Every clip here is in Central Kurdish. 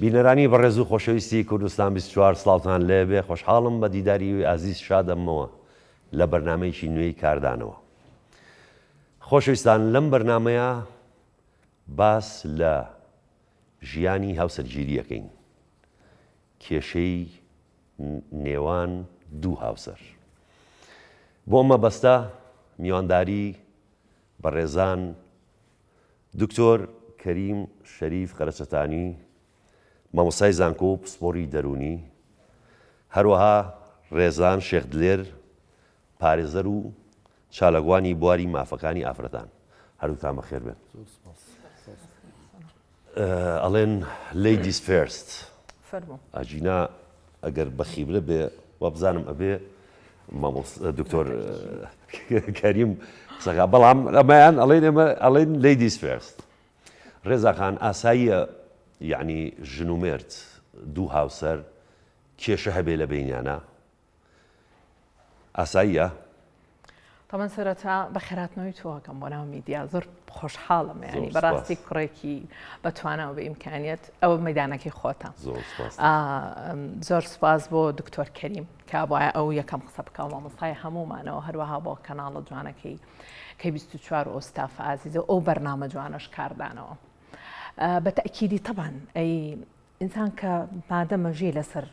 بینەرانی بەڕێز و خۆشەویستی کوردستان 24 سڵاوتان لێبێ خۆشحاڵم بە دیداری ئازیز شادەمەوە لە بەرنامەیەکی نوێی کاردانەوە. خۆشەویستان لەم بەرنامەیە باس لە ژیانی هاوسەرگیری ئەکەین کێشەی نێوان دوو هاوسەر بۆ ئەم مەبەستە میوانداری بەڕێزان دکتۆر کەریم شەریف قەرەچەتانی مامۆستای زانکۆ و پسپۆری دەروونی هەروەها ڕێزان شێخ دلێر پارێزەر و چالاکوانی بواری مافەکانی ئافرەتان هەردووکتان بەخێر بێن. ئەڵێن ladies first ئەگینا ئەگەر بە خیبرە بێ وابزانم ئەبێ دکتۆر کەریم قسەکە بەڵام ئەمەیان ئەڵێن ئێمە ئەڵێن ladies first ڕێزاخان ئاساییە یعنی ژن و مێرد دوو هاوسەر کێشە هەبێ لە بینیانە ئاساییە؟ تەمەن سەرەتا بەخێراتنەوەی تۆ ئەکەم بۆ ناو میدیا زۆر خۆشحاڵم ینی بەڕاستی کوڕێکی بەتوانا و بە ئیمکانیت ئەوە مەدانەکەی خۆتە زۆر سپاس بۆ دکتۆر کەریم کە وایە ئەو یەکەم قسە بکە مامۆستای هەمومانەوە هەروەها بۆ کەناڵە جوانەکەی کە 24 ئۆستاف ئازیزە ئەو بەرنامە جوانەش کاردانەوە بە تەکیدی تەبان ئەی ئینسان کە مادەمە ژی لەسەر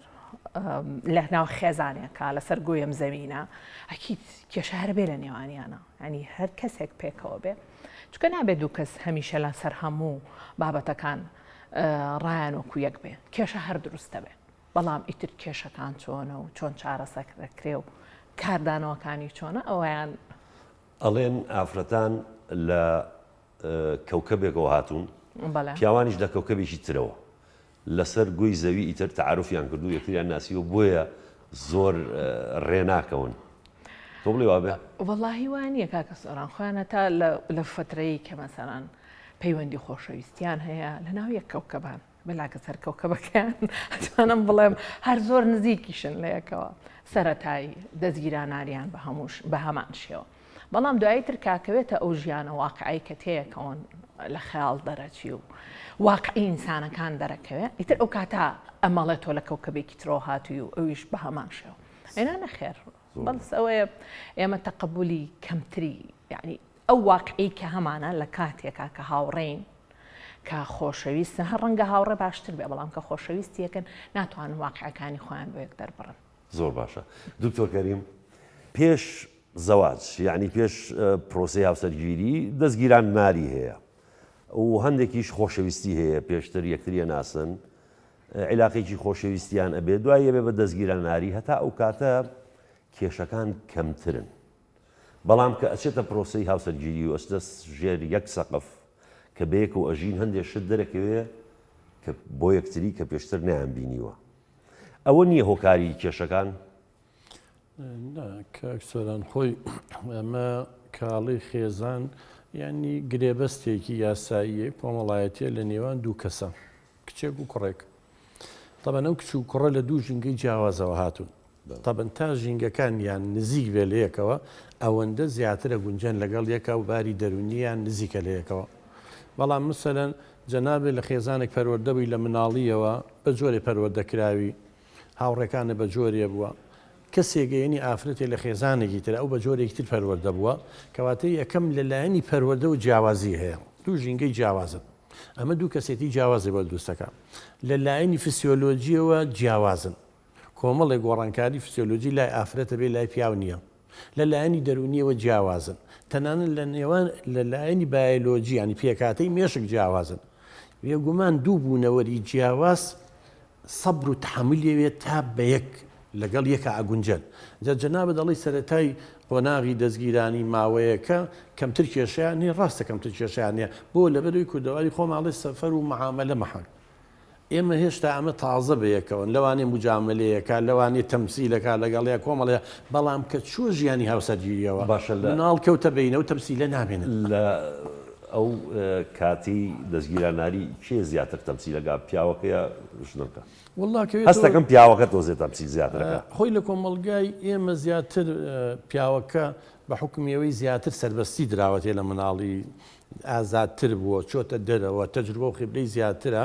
لە ناو خێزانێکا لەسەر گۆیم زەوینە ئەکید کێشە هەر بێ لە نێوانیانە ینی هەر کەسێک پێکەوە بێ چکە نابێت دوو کەس هەمیشە لەسەر هەموو بابەتەکان ڕایان وەکو یەک بێ کێشە هەر دروستە بێ بەڵام ئیتر کێشەکان چۆنە و چۆن چارەسەکرێ و کاردانەوەکانی چۆنە ئەویان ئەڵێن ئافرەتان لە کەوکەبێکەوە هاتوون، پیاوانیش لە کەوکەبێکی ترەوە. لەسەر گۆی زەوی ئیتر تەعاروفیان کردوو یەکتریان ناسیوە بۆیە زۆر ڕێ ناکەون. تۆ بڵێ وابێ؟ وەڵاهی وا نییە کاکە سۆران، خۆیان هەتا لە فەترەی کە مەسەلەن پەیوەندی خۆشەویستیان هەیە لەناو یەک کەوکەبان. بەلاکە سەر کەوکەبەکەیان ئەتوانم بڵێم هەر زۆر نزیکیشن لە یەکەوە سەرەتای دەستگیراناریان بە هەمووش بە هەمان شێوە بەڵام دوایی تر کاکەوێتە ئەو ژیانە واقعی کە تێیەکەون لە خەیاڵ دەرەچی و واقعی ئینسانەکان دەرەکەوێ ئیتر ئەو کاتە ئەمەڵێ تۆ لە کەوکەبێکی ترەوە هاتووی و ئەویش بە هەمان شێوە ئێنا نەخێر بەڵس ئەوەیە ئێمە تەقەبولی کەمتری یعنی ئەو واقعی کە هەمانە لە کاتێکا کە هاوڕێین کە خۆشەویستن هەر ڕەنگە هاوڕێ باشتر بێ بەڵام کە خۆشەویستی یەکن ناتوانن واقعەکانی خۆیان بۆ یەک دەربڕن. زۆر باشە دکتۆر کەریم پێش زەواج یعنی پێش پرۆسەی هاوسەرگیری دەستگیران ناری هەیە و هەندێکیش خۆشەویستی هەیە پێشتر یەکتریە ناسن عیلاقێکی خۆشەویستیان ئەبێ دوای ئەبێ بە دەستگیران ناری هەتا ئەو کاتە کێشەکان کەمترن بەڵام کە ئەچێتە پرۆسەی هاوسەرگیری و ئەچتە ژێر یەک سەقف کە بەیەکەوە ئەژین هەندێ شت دەرەکەوێ کە بۆ یەکتری کە پێشتر نەیان بینیوە ئەوە نییە هۆکاری کێشەکان؟ نا کاک سۆران خۆی ئەمە کاڵی خێزان یعنی گرێبەستێکی یاساییە کۆمەڵایەتیە لە نێوان دوو کەسە کچێک و کوڕێک تەبەن ئەو کچ و کوڕە لە دوو ژینگەی جیاوازەوە هاتوون تەبەن تا ژینگەکانیان نزیک بێ لە یەکەوە ئەوەندە زیاتر ئەگونجێن لەگەڵ یەکا و باری دەروونییان نزیکە لە یەکەوە. بەڵام مسەلەن جەنابت لە خێزانێک پەروەردە بووی لە مناڵییەوە بە جۆرێ پەروەردە کراوی، هاوڕێکانت بە جۆرێ بووە، کەسێک یەنی ئافرەتێ لە خێزانێکی تر ئەو بە جۆرێکی تر پەروەردە بووە، کەواتە یەکەم لە لایەنی پەروەردەوە جیاوازی هەیە، دوو ژینگەی جیاوازن. ئەمە دوو کەسێتی جیاوازی بۆ دروست دەکا. لە لایەنی فسیۆلۆجییەوە جیاوازن. کۆمەڵێک گۆڕانکاری فسیۆلۆجی لای ئافرەت هەبێ لای پیاو نییە. لە لایەنی دەروونییەوە جیاوازن. تەنانەت لە نێوان لە لایەنی بایۆلۆجی یانی پێکهاتەی مێشک جیاوازن. بێگومان دوو بوونەوەری جیاواز سەبر و تەحەمولی ئەوێ تا بە یەک لەگەڵ یەکا ئەگونجێن. جا جەنابت ئەڵێی سەرەتای قۆناغی دەزگیرانی ماوەیەکە کەمتر کێشەیان نییە، ڕاستە کەمتر کێشەیان نییە. بۆ؟ لەبەرئەوەی کوردەواری خۆمان ئەڵێ سەفەر و مەعامەلە مەحەک. ئێمە هێشتا ئەمە تازە بەیەکەوەن، لەوانەیە موجامەلەیەکە، لەوانەیە تەمسیلەکە لەگەڵیا کۆمەڵێ، بەڵام کە چووە ژیانی هاوسەرگیرییەوە، باشە لە مناڵ کەوتە بەینە و تەمسیلە نامێنن. لە ئەو کاتەی دەستگیراناری کێ زیاتر تەمسیل ئەکا پیاوەکە یا ژنەکە؟ وەڵا کەوێتەوە. هەستەکەم پیاوەکە تۆزێ تەمسیل زیاتر ئەکا. خۆی لە کۆمەڵگای ئێمە زیاتر پیاوەکە بە حوکمی ئەوەی زیاتر سەربەستی دراوەتێ لە مناڵی. ئازادتر بووە چۆتە دەرەوە تەجروبە و خیبرەی زیاترە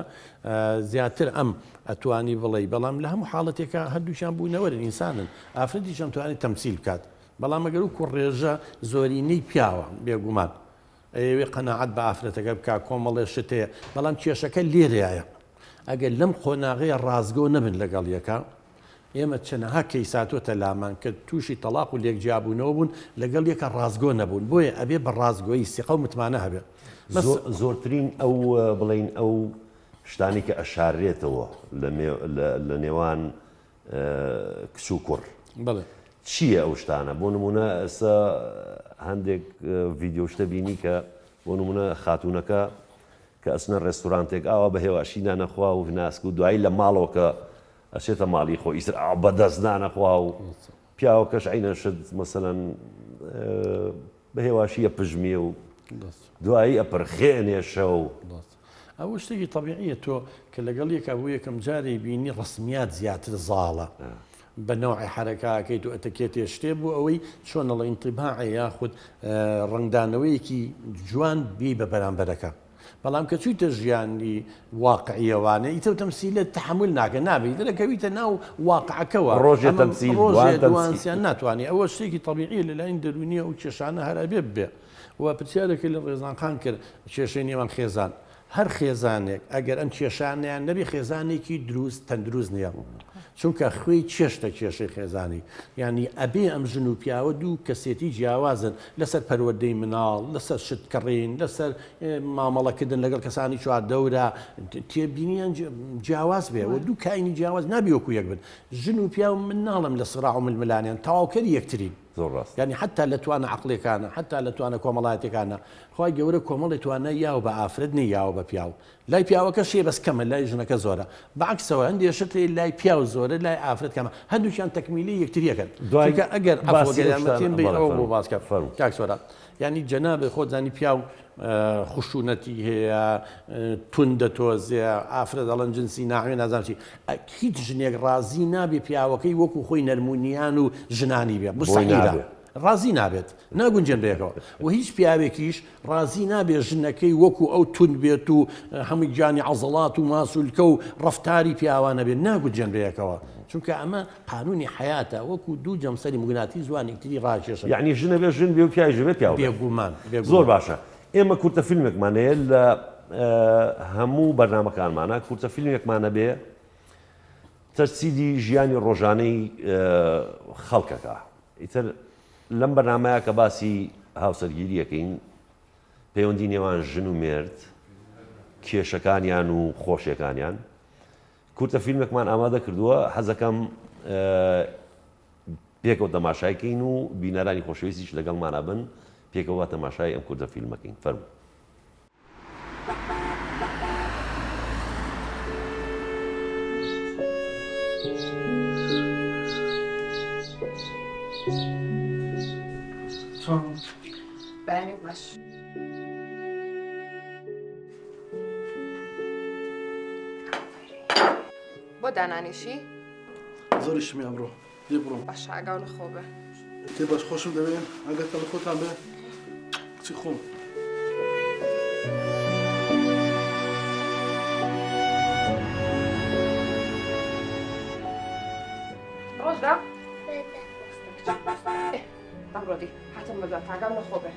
زیاتر ئەم ئەتوانی بڵێی بەڵام لە هەموو حاڵەتێکا هەردووکیان بوونەوەرن ئینسانن ئافرەتیش ئەمتوانێت تەمسیل بکات بەڵام ئەگەر وەکو ڕێژە زۆرینەی پیاوە بێگومان ئەیەوێ قەناعەت بە ئافرەتەکە بکا کۆمەڵێ شت هەیە بەڵام کێشەکە لێرەیە ئەگەر لەم قۆناغەیە ڕاستگۆ نەبن لەگەڵ یەکا ئێمە چەنەها کەیس هاتۆتە لامان کە تووشی تەڵاق و لێک جیابوونەوە بوون لەگەڵ یەکا ڕاستگۆ نەبوون بۆیە ئەبێ بە ڕاستگۆیی سیقە و متمانە هەبێ بەس زۆرترین ئەو بڵێین ئەو شتانەی کە ئەشاررێتەوە لە نێوان کچ و کوڕ بەڵێ چییە ئەو شتانە بۆ نمونە ئێستا هەندێک ڤیددیو شتە بینی کە بۆ نمونە خاتونەکە کە ئەچنە ڕێستورانتێک ئاوا بە هێواشی نانەخوا و ناسک و دوایی لە ماڵەوە کە ئەچێتە ماڵی خۆ ئیتر ئاوا بە دەست نانەخوا و پیاوەکەش عینە شت مەسەلەن بە هێواشی ئەپژمێ و دوایی ئەپرخێنێ شەو. ئەوە شتێکی تەبیعیە تۆ کە لەگەڵ یەکا بۆ یەکەم جارەی بینی ڕەسمیات زیاتر زاڵە بە نەوعی حەرەکاکەیت و ئەتەکێتێ شتێ بۆ ئەوەی چۆن ئەڵێ ئینتیباعێ یاخود ڕەنگدانەوەیەکی جوان بی بە بەرامبەرەکە. بەڵام کە چوویتە ژیانی واقعیەوانە ئیتر تەمسیلە تەحەمول ناکە نابێ ئیتر ئەکەویتە ناو واقعەکەوە ڕۆژێ تەمسیل ڕۆژێ دوان سیان ناتوانێ ئەوە شتێکی تەبیعیە لەلاین دەروونیە ئەو کێشانە هەر ئەبێ ببێ و پرسیارێکی لە ڕێزان خان کرد کێشەی نێوان خێزان هەر خێزانێک ئەگەر ئەم کێشانەیان نەبێ خێزانێکی دروست تەندروست نییە چونکە خوێی چێشتە کێشەی خێزانی یانی ئەبێ ئەم ژن و پیاوە دوو کەسێتی جیاوازن لەسەر پەروەردەی مناڵ لەسەر شت کڕین لەسەر مامەڵەکردن لەگەڵ کەسانی چواردەورا تێبینیان جیاواز بێ و دوو کاینی جیاواز نابی وەکو یەک بن ژن و پیاو من ناڵم لە سراع و ململانیان تەواوکەری یەکترین زۆر ڕاست یعنی حتا لە توانە عقلەکانە حتا لە توانە کۆمەڵایەتەکانە خوای گەورە کۆمەڵی توانای یاوە بە ئافرەت نی یاوە بە پیاو لای پیاوەکەش هەیە بەس کەمە لای ژنەکە زۆرە بە عەکسەوە هەندێ شت هەیە لای پیاو زۆرە لای ئافرەت کەمە هەردووکیان تەکمیلی یەکتریەکەن دوای چونکە ئەگەر باسی عەفوە ئەو شتانە یارمەتیم بی بەڵێ ئەوە بۆ فەرموو باس کە فەرموو کاک سۆران یانی جەنابت خۆت زانی پیاو خشونەتی هەیە توندە تۆزێ ئافرەت ئەڵێن جنسی ناعمێ نازانم چی هیچ ژنێک ڕازی نابێ پیاوەکەی وەکو خۆی نەرمونیان و ژنانی بێ بۆی مستحیلە نابێ ڕازی نابێت ناگونجێن بەیەکەوە و هیچ پیاوێکیش ڕازی نابێت ژنەکەی وەکو ئەو توند بێت و هەمووی گیانی عەزەڵات و ماسولکە و ڕەفتاری پیاوانە بێت ناگونجێن بەیەکەوە چونکە ئەمە قانونی حەیاتە وەکو دوو جەمسەری موگناتیس وان یەکتری ڕاکێشن. یەعنی ژن ئەبێ ژن بێ و پیاویش ئەبێ پیاو بێ. بێگومان زۆر بێگومان. باشە ئێمە کورتە فیلمێکمان هەیە لە هەموو بەرنامەکانمانا کورتە فیلمێکمان هەبێ تەجسیدی ژیانی ڕۆژانەی خەڵکەکە ئیتر لەم بەرنامەیە کە باسی هاوسەرگیری ئەکەین پەیوەندی نێوان ژن و مێرد کێشەکانیان و خۆشیەکانیان کورتە فیلمێکمان ئامادە کردووە حەزەکەم پێکەوە تەماشای کەین و بینەرانی خۆشەویستیش لەگەڵمانە بن پێکەوە تەماشای ئەم کورتە فیلمەکەین فەرموو. بەیانی باش. بۆ دانانیشی؟ زۆر ئیشم ئەمڕۆ دێ بڕۆم. باشە ئاگاو لە خۆ بە. دێ باش خۆشم دەوێن ئاگاتان لە خۆتان بێ کچی خۆم. ڕۆژدا ئەمڕۆ دی هاتم بەدوا تاگام لە خۆ بێ.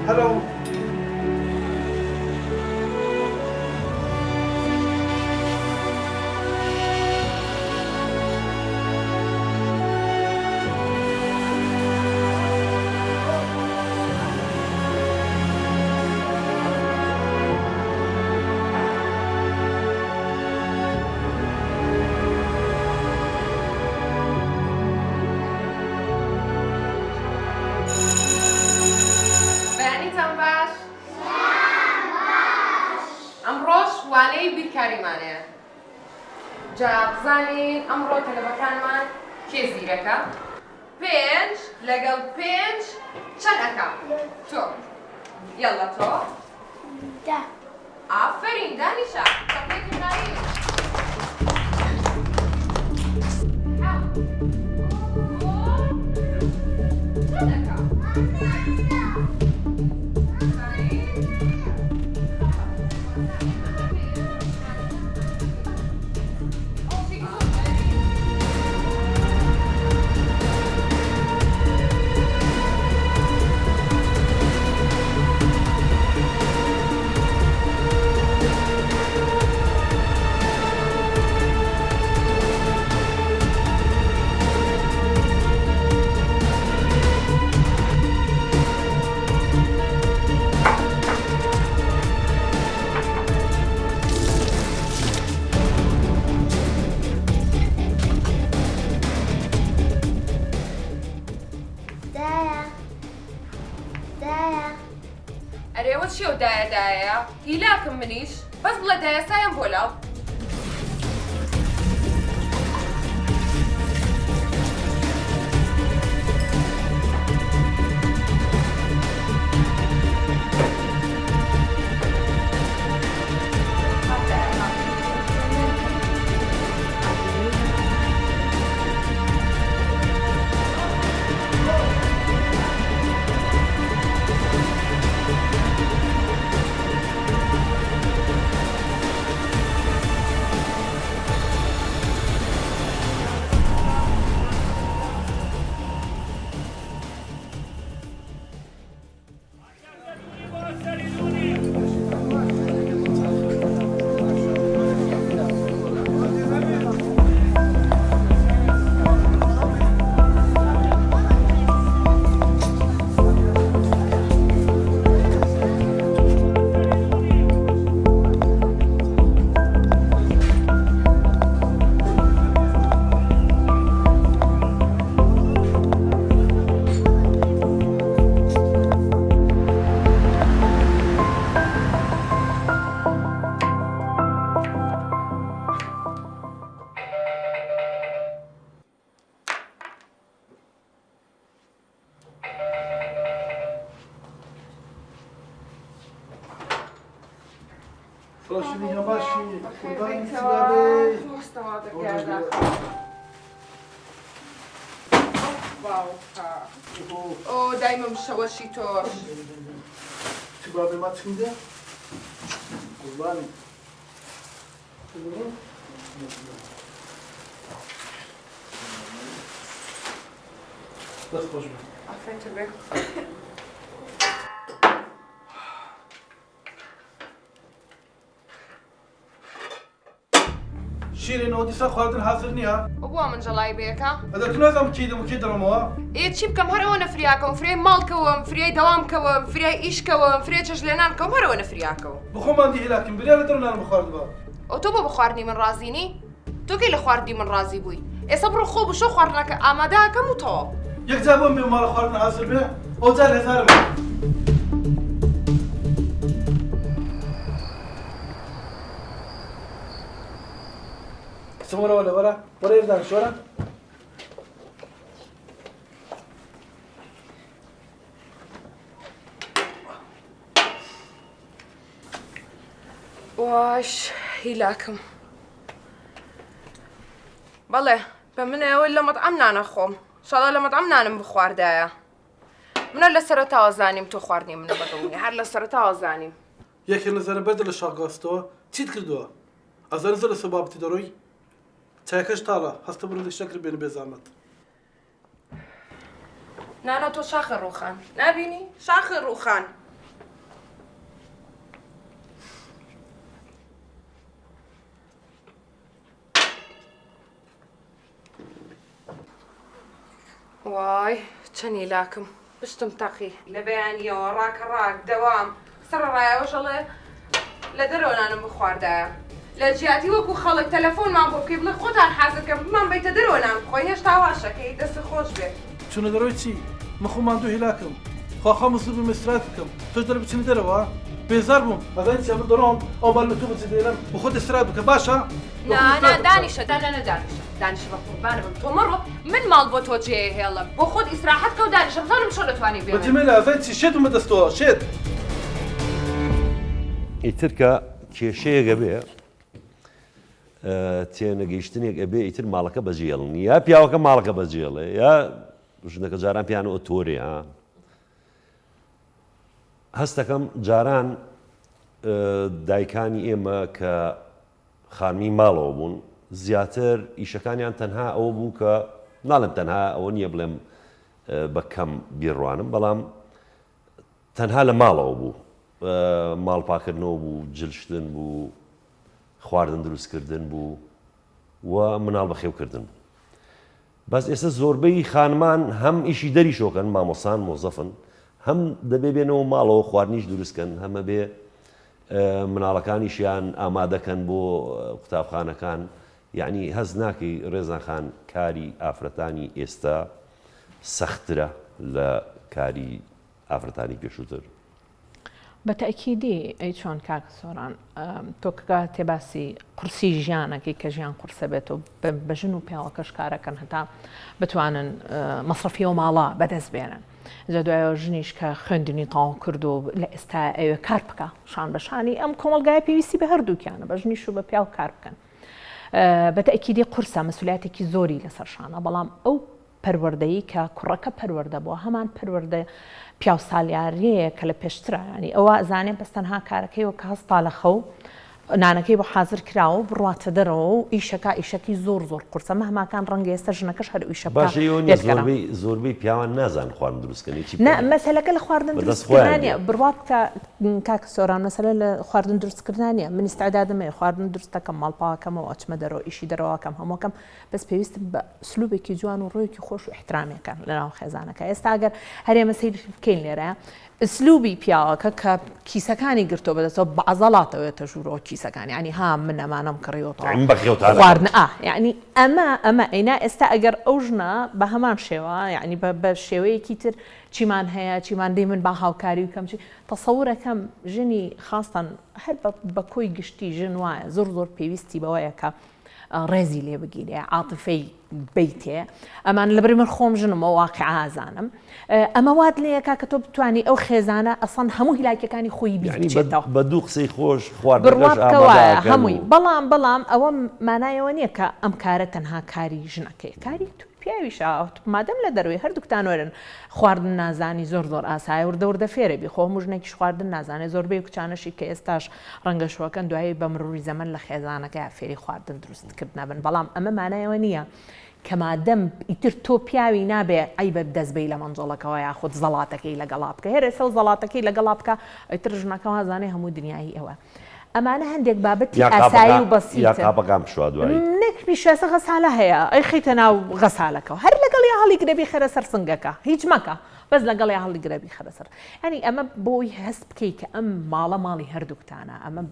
Hello. بەیانیتان باش. ئەمڕۆش وانەی بیرکاریمان هەیە. جا بزانین ئەمڕۆ تەلەبەکانمان کێ زیرەکە؟ پێنج لەگەڵ پێنج چەند ئەکا؟ تۆ. یاڵا تۆ؟ دە. ئافەرین دانیشە چەپڵێکی قایم. حەوت. چەندەکە؟ دایە دایە. ئەرێ ئەوە چیە و دایە دایەیە هیلاکم منیش بەس بڵێ دایە سایم بۆ لاو. دایمم شەوەشی تۆش دەست خۆش بێ. ئافرین تۆ بێ. شیرین ئەوە دیسان خواردن حازر نییە؟ ئەو بۆ من جەڵای بێکە؟ ئەدە تو نازانم کێی دەم و کێی دەڕۆمەوە؟ ئێ چی بکەم هەر ئەوە نەفریاکەوم فریای ماڵ کەوم فریای دەوام کەوم فریای ئیش کەوم فریای چەش لێنان کەوم هەر ئەوە نەفریاکەوم. بەخۆمان دی هیلاکیم بریا لە دەرەوە نانم بخواردبا. ئەو تۆ بۆ بە خواردنی من ڕازی نی؟ تۆ کەی لە خواردنی من ڕازی بووی؟ ئێستا بڕۆ خۆ بشۆ خواردنەکە ئامادە ئەکەم و تەواو. یەک جار بۆم بێ ماڵە خواردن حازر بێ ئەو جار هەزارم بێ. کچم وەرە وەرە وەرە وەرە ئێرە دانیشە وەرە. واش هیلاکم بەڵێ بە منەوە لە مەطعەم نانە خۆم شاڵا لە مەطعەم نانم بخواردایە منە لە سەرەتاوە زانیم تۆ خواردنی منە بەدڵ نیە هەر لە سەرەتاوە زانیم. یەکێ نەزانە بەردە لە شاخ گواستەوە چیت کردووە ئەزانی زۆر لەسەر بابەتی دەڕۆی چایەکەش تاڵە هەستە بڕۆ لە شەکر بێنە بێزامەت. نانا تۆ شاخە ڕووخان نابینی شاخە ڕووخان. وای چەنی لاکم پشتم تەقی لە بەیانیەوە ڕاکە ڕاک دەوام سەرەڕایەوەش ئەڵێ لە دەرەوە نانم بخواردایە لە جیاتی وەکو خەڵک تەلەفۆنمان بۆ بکەی بڵێ خۆتان حازر کەن بمان بەیتە دەرەوە نان بخۆین هێشتا واشەکەی دەستت خۆش بێ. چونە دەرەوەی چی من خۆم ماندوو هیلاکم خوا خوا مزوو بم ئیستراحەت بکەم تۆش دەرێ بچینە دەرەوە بێزار بووم ئەزانی چیە من دەڕۆم ئەو ماڵە لە تۆ بەجێ دێنم و خۆت ئیستراحەت بکە باشە نا نا دانیشە دا نا نا دانیشە دانیشە بە قوربانە بم تۆ مەڕۆ من ماڵ بۆ تۆ جێ هێڵم بۆ خۆت ئیسراحەت کە و دانیشە بزانم چۆن دەتوانی بێ بەجێ مێلە ئەزانی چی شێت بووم بە دەستەوە شێت. ئیتر کە کێشەیەک ئەبێ تێنەگەیشتنێک ئەبێ ئیتر ماڵەکە بەجێڵن یا پیاوەکە ماڵەکە بەجێڵێ یا ژنەکە جاران پیانەوە تۆرێ ها هەستەکەم جاران دایکانی ئێمە کە خانمی ماڵەوە بوون زیاتر ئیشەکانیان تەنها ئەوە بوو کە ناڵێم تەنها ئەوە نییە بڵێم بە کەم بیڕوانم بەڵام تەنها لە ماڵەوە بوو ماڵ پاکردنەوە بوو جلشتن بوو خواردن دروستکردن بوو و مناڵ بەخێوکردن بوو بەس ئێستا زۆربەی خانمان هەم ئیشی دەریشۆکەن مامۆسان مۆزەفن هەم دەبێ بێنەوە ماڵەوە خواردنیش دروستکەن هەمە بێ مناڵەکانیشیان ئامادەکەن بۆ قوتابخانەکان یعنی هەست ناکەی ڕێزان خان کاری ئافرەتانی ئێستا سەختترە لە کاری ئافرەتانی پێشووتر؟ بە تەئکیدی، ئەی چۆن کاک سۆران تۆ کە کاتێ باسی قورسی ژیانەکەی کە ژیان قورسە بێت و بە ژن و پیاوەکەش کارەکەن هەتا بتوانن مەسرەفی ئەو ماڵە بەدەست بێنن جا دوایەوە ژنیش کە خوێندنی تەواو کرد و لە ئێستا ئەوێ کار بکە شان بە شانی ئەم کۆمەڵگای پێویستی بە هەردووکیانە بە ژنیش و بە پیاو کار بکەن بە تەئکیدی قورسە مەسولیاتێکی زۆری لەسەر شانە بەڵام ئەو پەروەردەیی کە کوڕەکە پەروەردە بووە هەمان پەروەردە پیاوسالیاریەیە کە لە پێشترا یانی ئەوە ئەزانێ بەس تەنها کارەکەی وە کە هەستا لە خەو نانەکەی بۆ حازر کراوە و بڕواتە دەرەوە و ئیشەکە ئیشەکەی زۆر زۆر قورسە مەهماکان ڕەنگە ئێستا ژنەکەش هەر ئیشە بکا باشە ئێوە نیە لێت گەڕام. زۆربەی زۆربەی پیاوان نازانن خواردن دروست کەن چی نا بکەن مەسەلەکە لە خواردن بەدەست دروست خۆیان کردنا نیە نیە بڕوا بکە کاک سۆران مەسەلە لە خواردن دروست کردنا نیە من ئیستعدادم هەیە خواردن دروست دەکەم ماڵ پاکەمەوە ئەچمە دەرەوە ئیشی دەرەوە ئەکەم هەموو ئەکەم بەس پێویستم بە ئسلوبێکی جوان و ڕوویەکی خۆش و ئیحترامێکە لەناو خێزانەکە ئێستا ئەگەر هەرێمە سەیر بکەین لێرە ئسلوبی پیاوەکە کە کیسەکانی گرتۆ بەدەستەوە بە عەزەڵاتەوەێتە ژوورەوە کیسەکان یعنی ها من ئەمانەم کڕیوەتەوە من بەخێوتان خواردن ئا یعنی ئەمە ئەمە ئەینا ئێستا ئەگەر ئەو ژنە بە هەمان شێوە یعنی بە شێوەیەکی تر چیمان هەیە چیمان دەی من با هاوکاری بکەم چی تەسەورەکەم ژنی خاستان هەر بە کۆی گشتی ژن وایە زۆر زۆر پێویستی بەوەیە کە ڕێزی لێ بگیرێ عاتفەی بیتێ ئەمان لەبەری من خۆم ژنمەوە واقع ئازانم ئەمە وات لەیەکا کە تۆ بتانی ئەو خێزانە ئەسڵەن هەموو هیلاکیەکانی خۆی بچێتەوە بە دوو قسەی خۆش بڕوا بکەوە هەمووی بەڵام بەڵام ئەوە مانایەوە نییە کە ئەم کارە تەنها کاری ژنەکەی کاری تو پیاویشە مادەم لە دەروی هەردووکتان وەرن خواردن نازانی زۆر زۆر ئاسایە وردە وردە فێرە بی خۆ هەموو ژنێکیش خواردن نازانێ زۆربەی کچانەشی کە ئێستاش ڕەنگە شوەکەن دوایی بە مروری زەمەن لە خێزانەکەیا فێری خواردن دروست کردنە بن بەڵام ئەمە مانای ئەوە نییە کە مادەم ئیتر تۆ پیاوی نابێ عەیبە دەست بەی لە مەنجەڵەکەوە یاخود زەڵاتەکەی لەگەڵا بکە هێرە ئێستا زەڵاتەکەی لەگەڵا بکە ئیتر ژنەکە وازانێ هەموو دنیایی ئەوە ئەمانە هەندێک بابەتی یا ئاسایی و قاپەکان یا بەسیتن. قاپەکان بشوا دوایی. نەک بیشاسە غەسالە هەیە ئەیخەیتە ناو غەسالەکەوە هەر لەگەڵیا هەڵیگرە بیخەرە سەر سنگەکە هیچ مەکە بەس لەگەڵیا هەڵیگرە بیخەرە سەر یانی ئەمە بۆی هەست بکەی کە ئەم ماڵە ماڵی هەردووکتانە ئەمە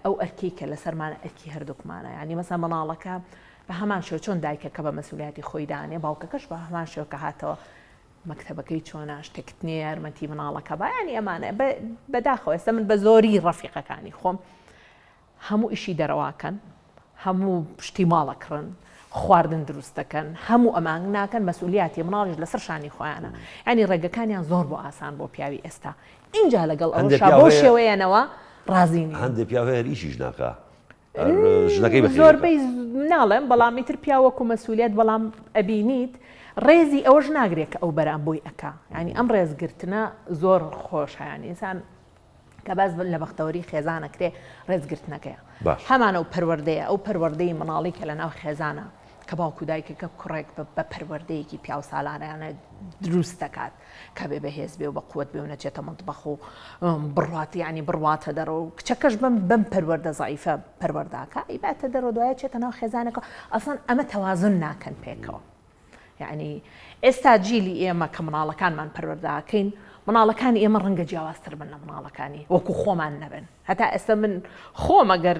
ئەو ئەرکەی کە لەسەرمانە ئەرکی هەردووکمانە یانی مەسەن منداڵەکە بە هەمان شێوە چۆن دایکەکە بە مەسولیاتی خۆی دانێ باوکەکەش بە هەمان شێوە کە هاتەوە مەکتەبەکەی چۆنە شتێکت نییە یارمەتی مناڵەکە با یانی ئەمانە بەداخەوە ئێستا من بە زۆری ڕەفیقەکانی خۆم هەموو ئیشی دەرەواکەن هەموو شتی ماڵە کڕن خواردن دروست دەکەن هەموو ئەمان ناکەن مەسئولیاتی مناڵیش لەسەر شانی خۆیانە ینی ڕێگەکانیان زۆر بۆ ئاسان بۆ پیاوی ئێستا اینجا لەگەڵ ئەوەشا بەو شێوەیەنەوە ڕازی نین هەندێک پیاو هەیە هەر ئیشیش ناکا ژنەکەی بەخێوی دەکا. زۆربەی ناڵێم بەڵام ئیتر پیاو وەکو مەسولیەت بەڵام ئەبینیت ڕێزی ئەوەش ناگرێت کە ئەو بەرام بۆی ئەکا یانی ئەم ڕێزگرتنە زۆر خۆشە یانی ئینسان کە باس لە بەختەوەری خێزان ئەکرێ ڕێزگرتنەکەیە باش. هەمان ئەو پەروەردەیە ئەو پەروەردەی مناڵی کە لەناو خێزانە کە باوک و دایکەکە کوڕێک بە پەروەردەیەکی پیاوسالانیانە دروست دەکات کە بێ بەهێز بێ و بە قوت بێ و نەچێتە مەتبەخ و بڕوات یعنی بڕواتە دەرەوە و کچەکەش بەم بەم پەروەردە زەعیفە پەروەرداکە ئیباتە دەرەوە دوایە چێتە ناو خێزانەکە ئەسڵەن ئەمە تەوازن ناکەن پێکەوە یعنی ئێستا جیلی ئێمە کە مناڵەکانمان پەروەردەکەین مناڵەکانی ئێمە ڕەنگە جیاوازتر بن لە مناڵەکانی وەکو خۆمان نەبن هەتا ئێستا من خۆم ئەگەر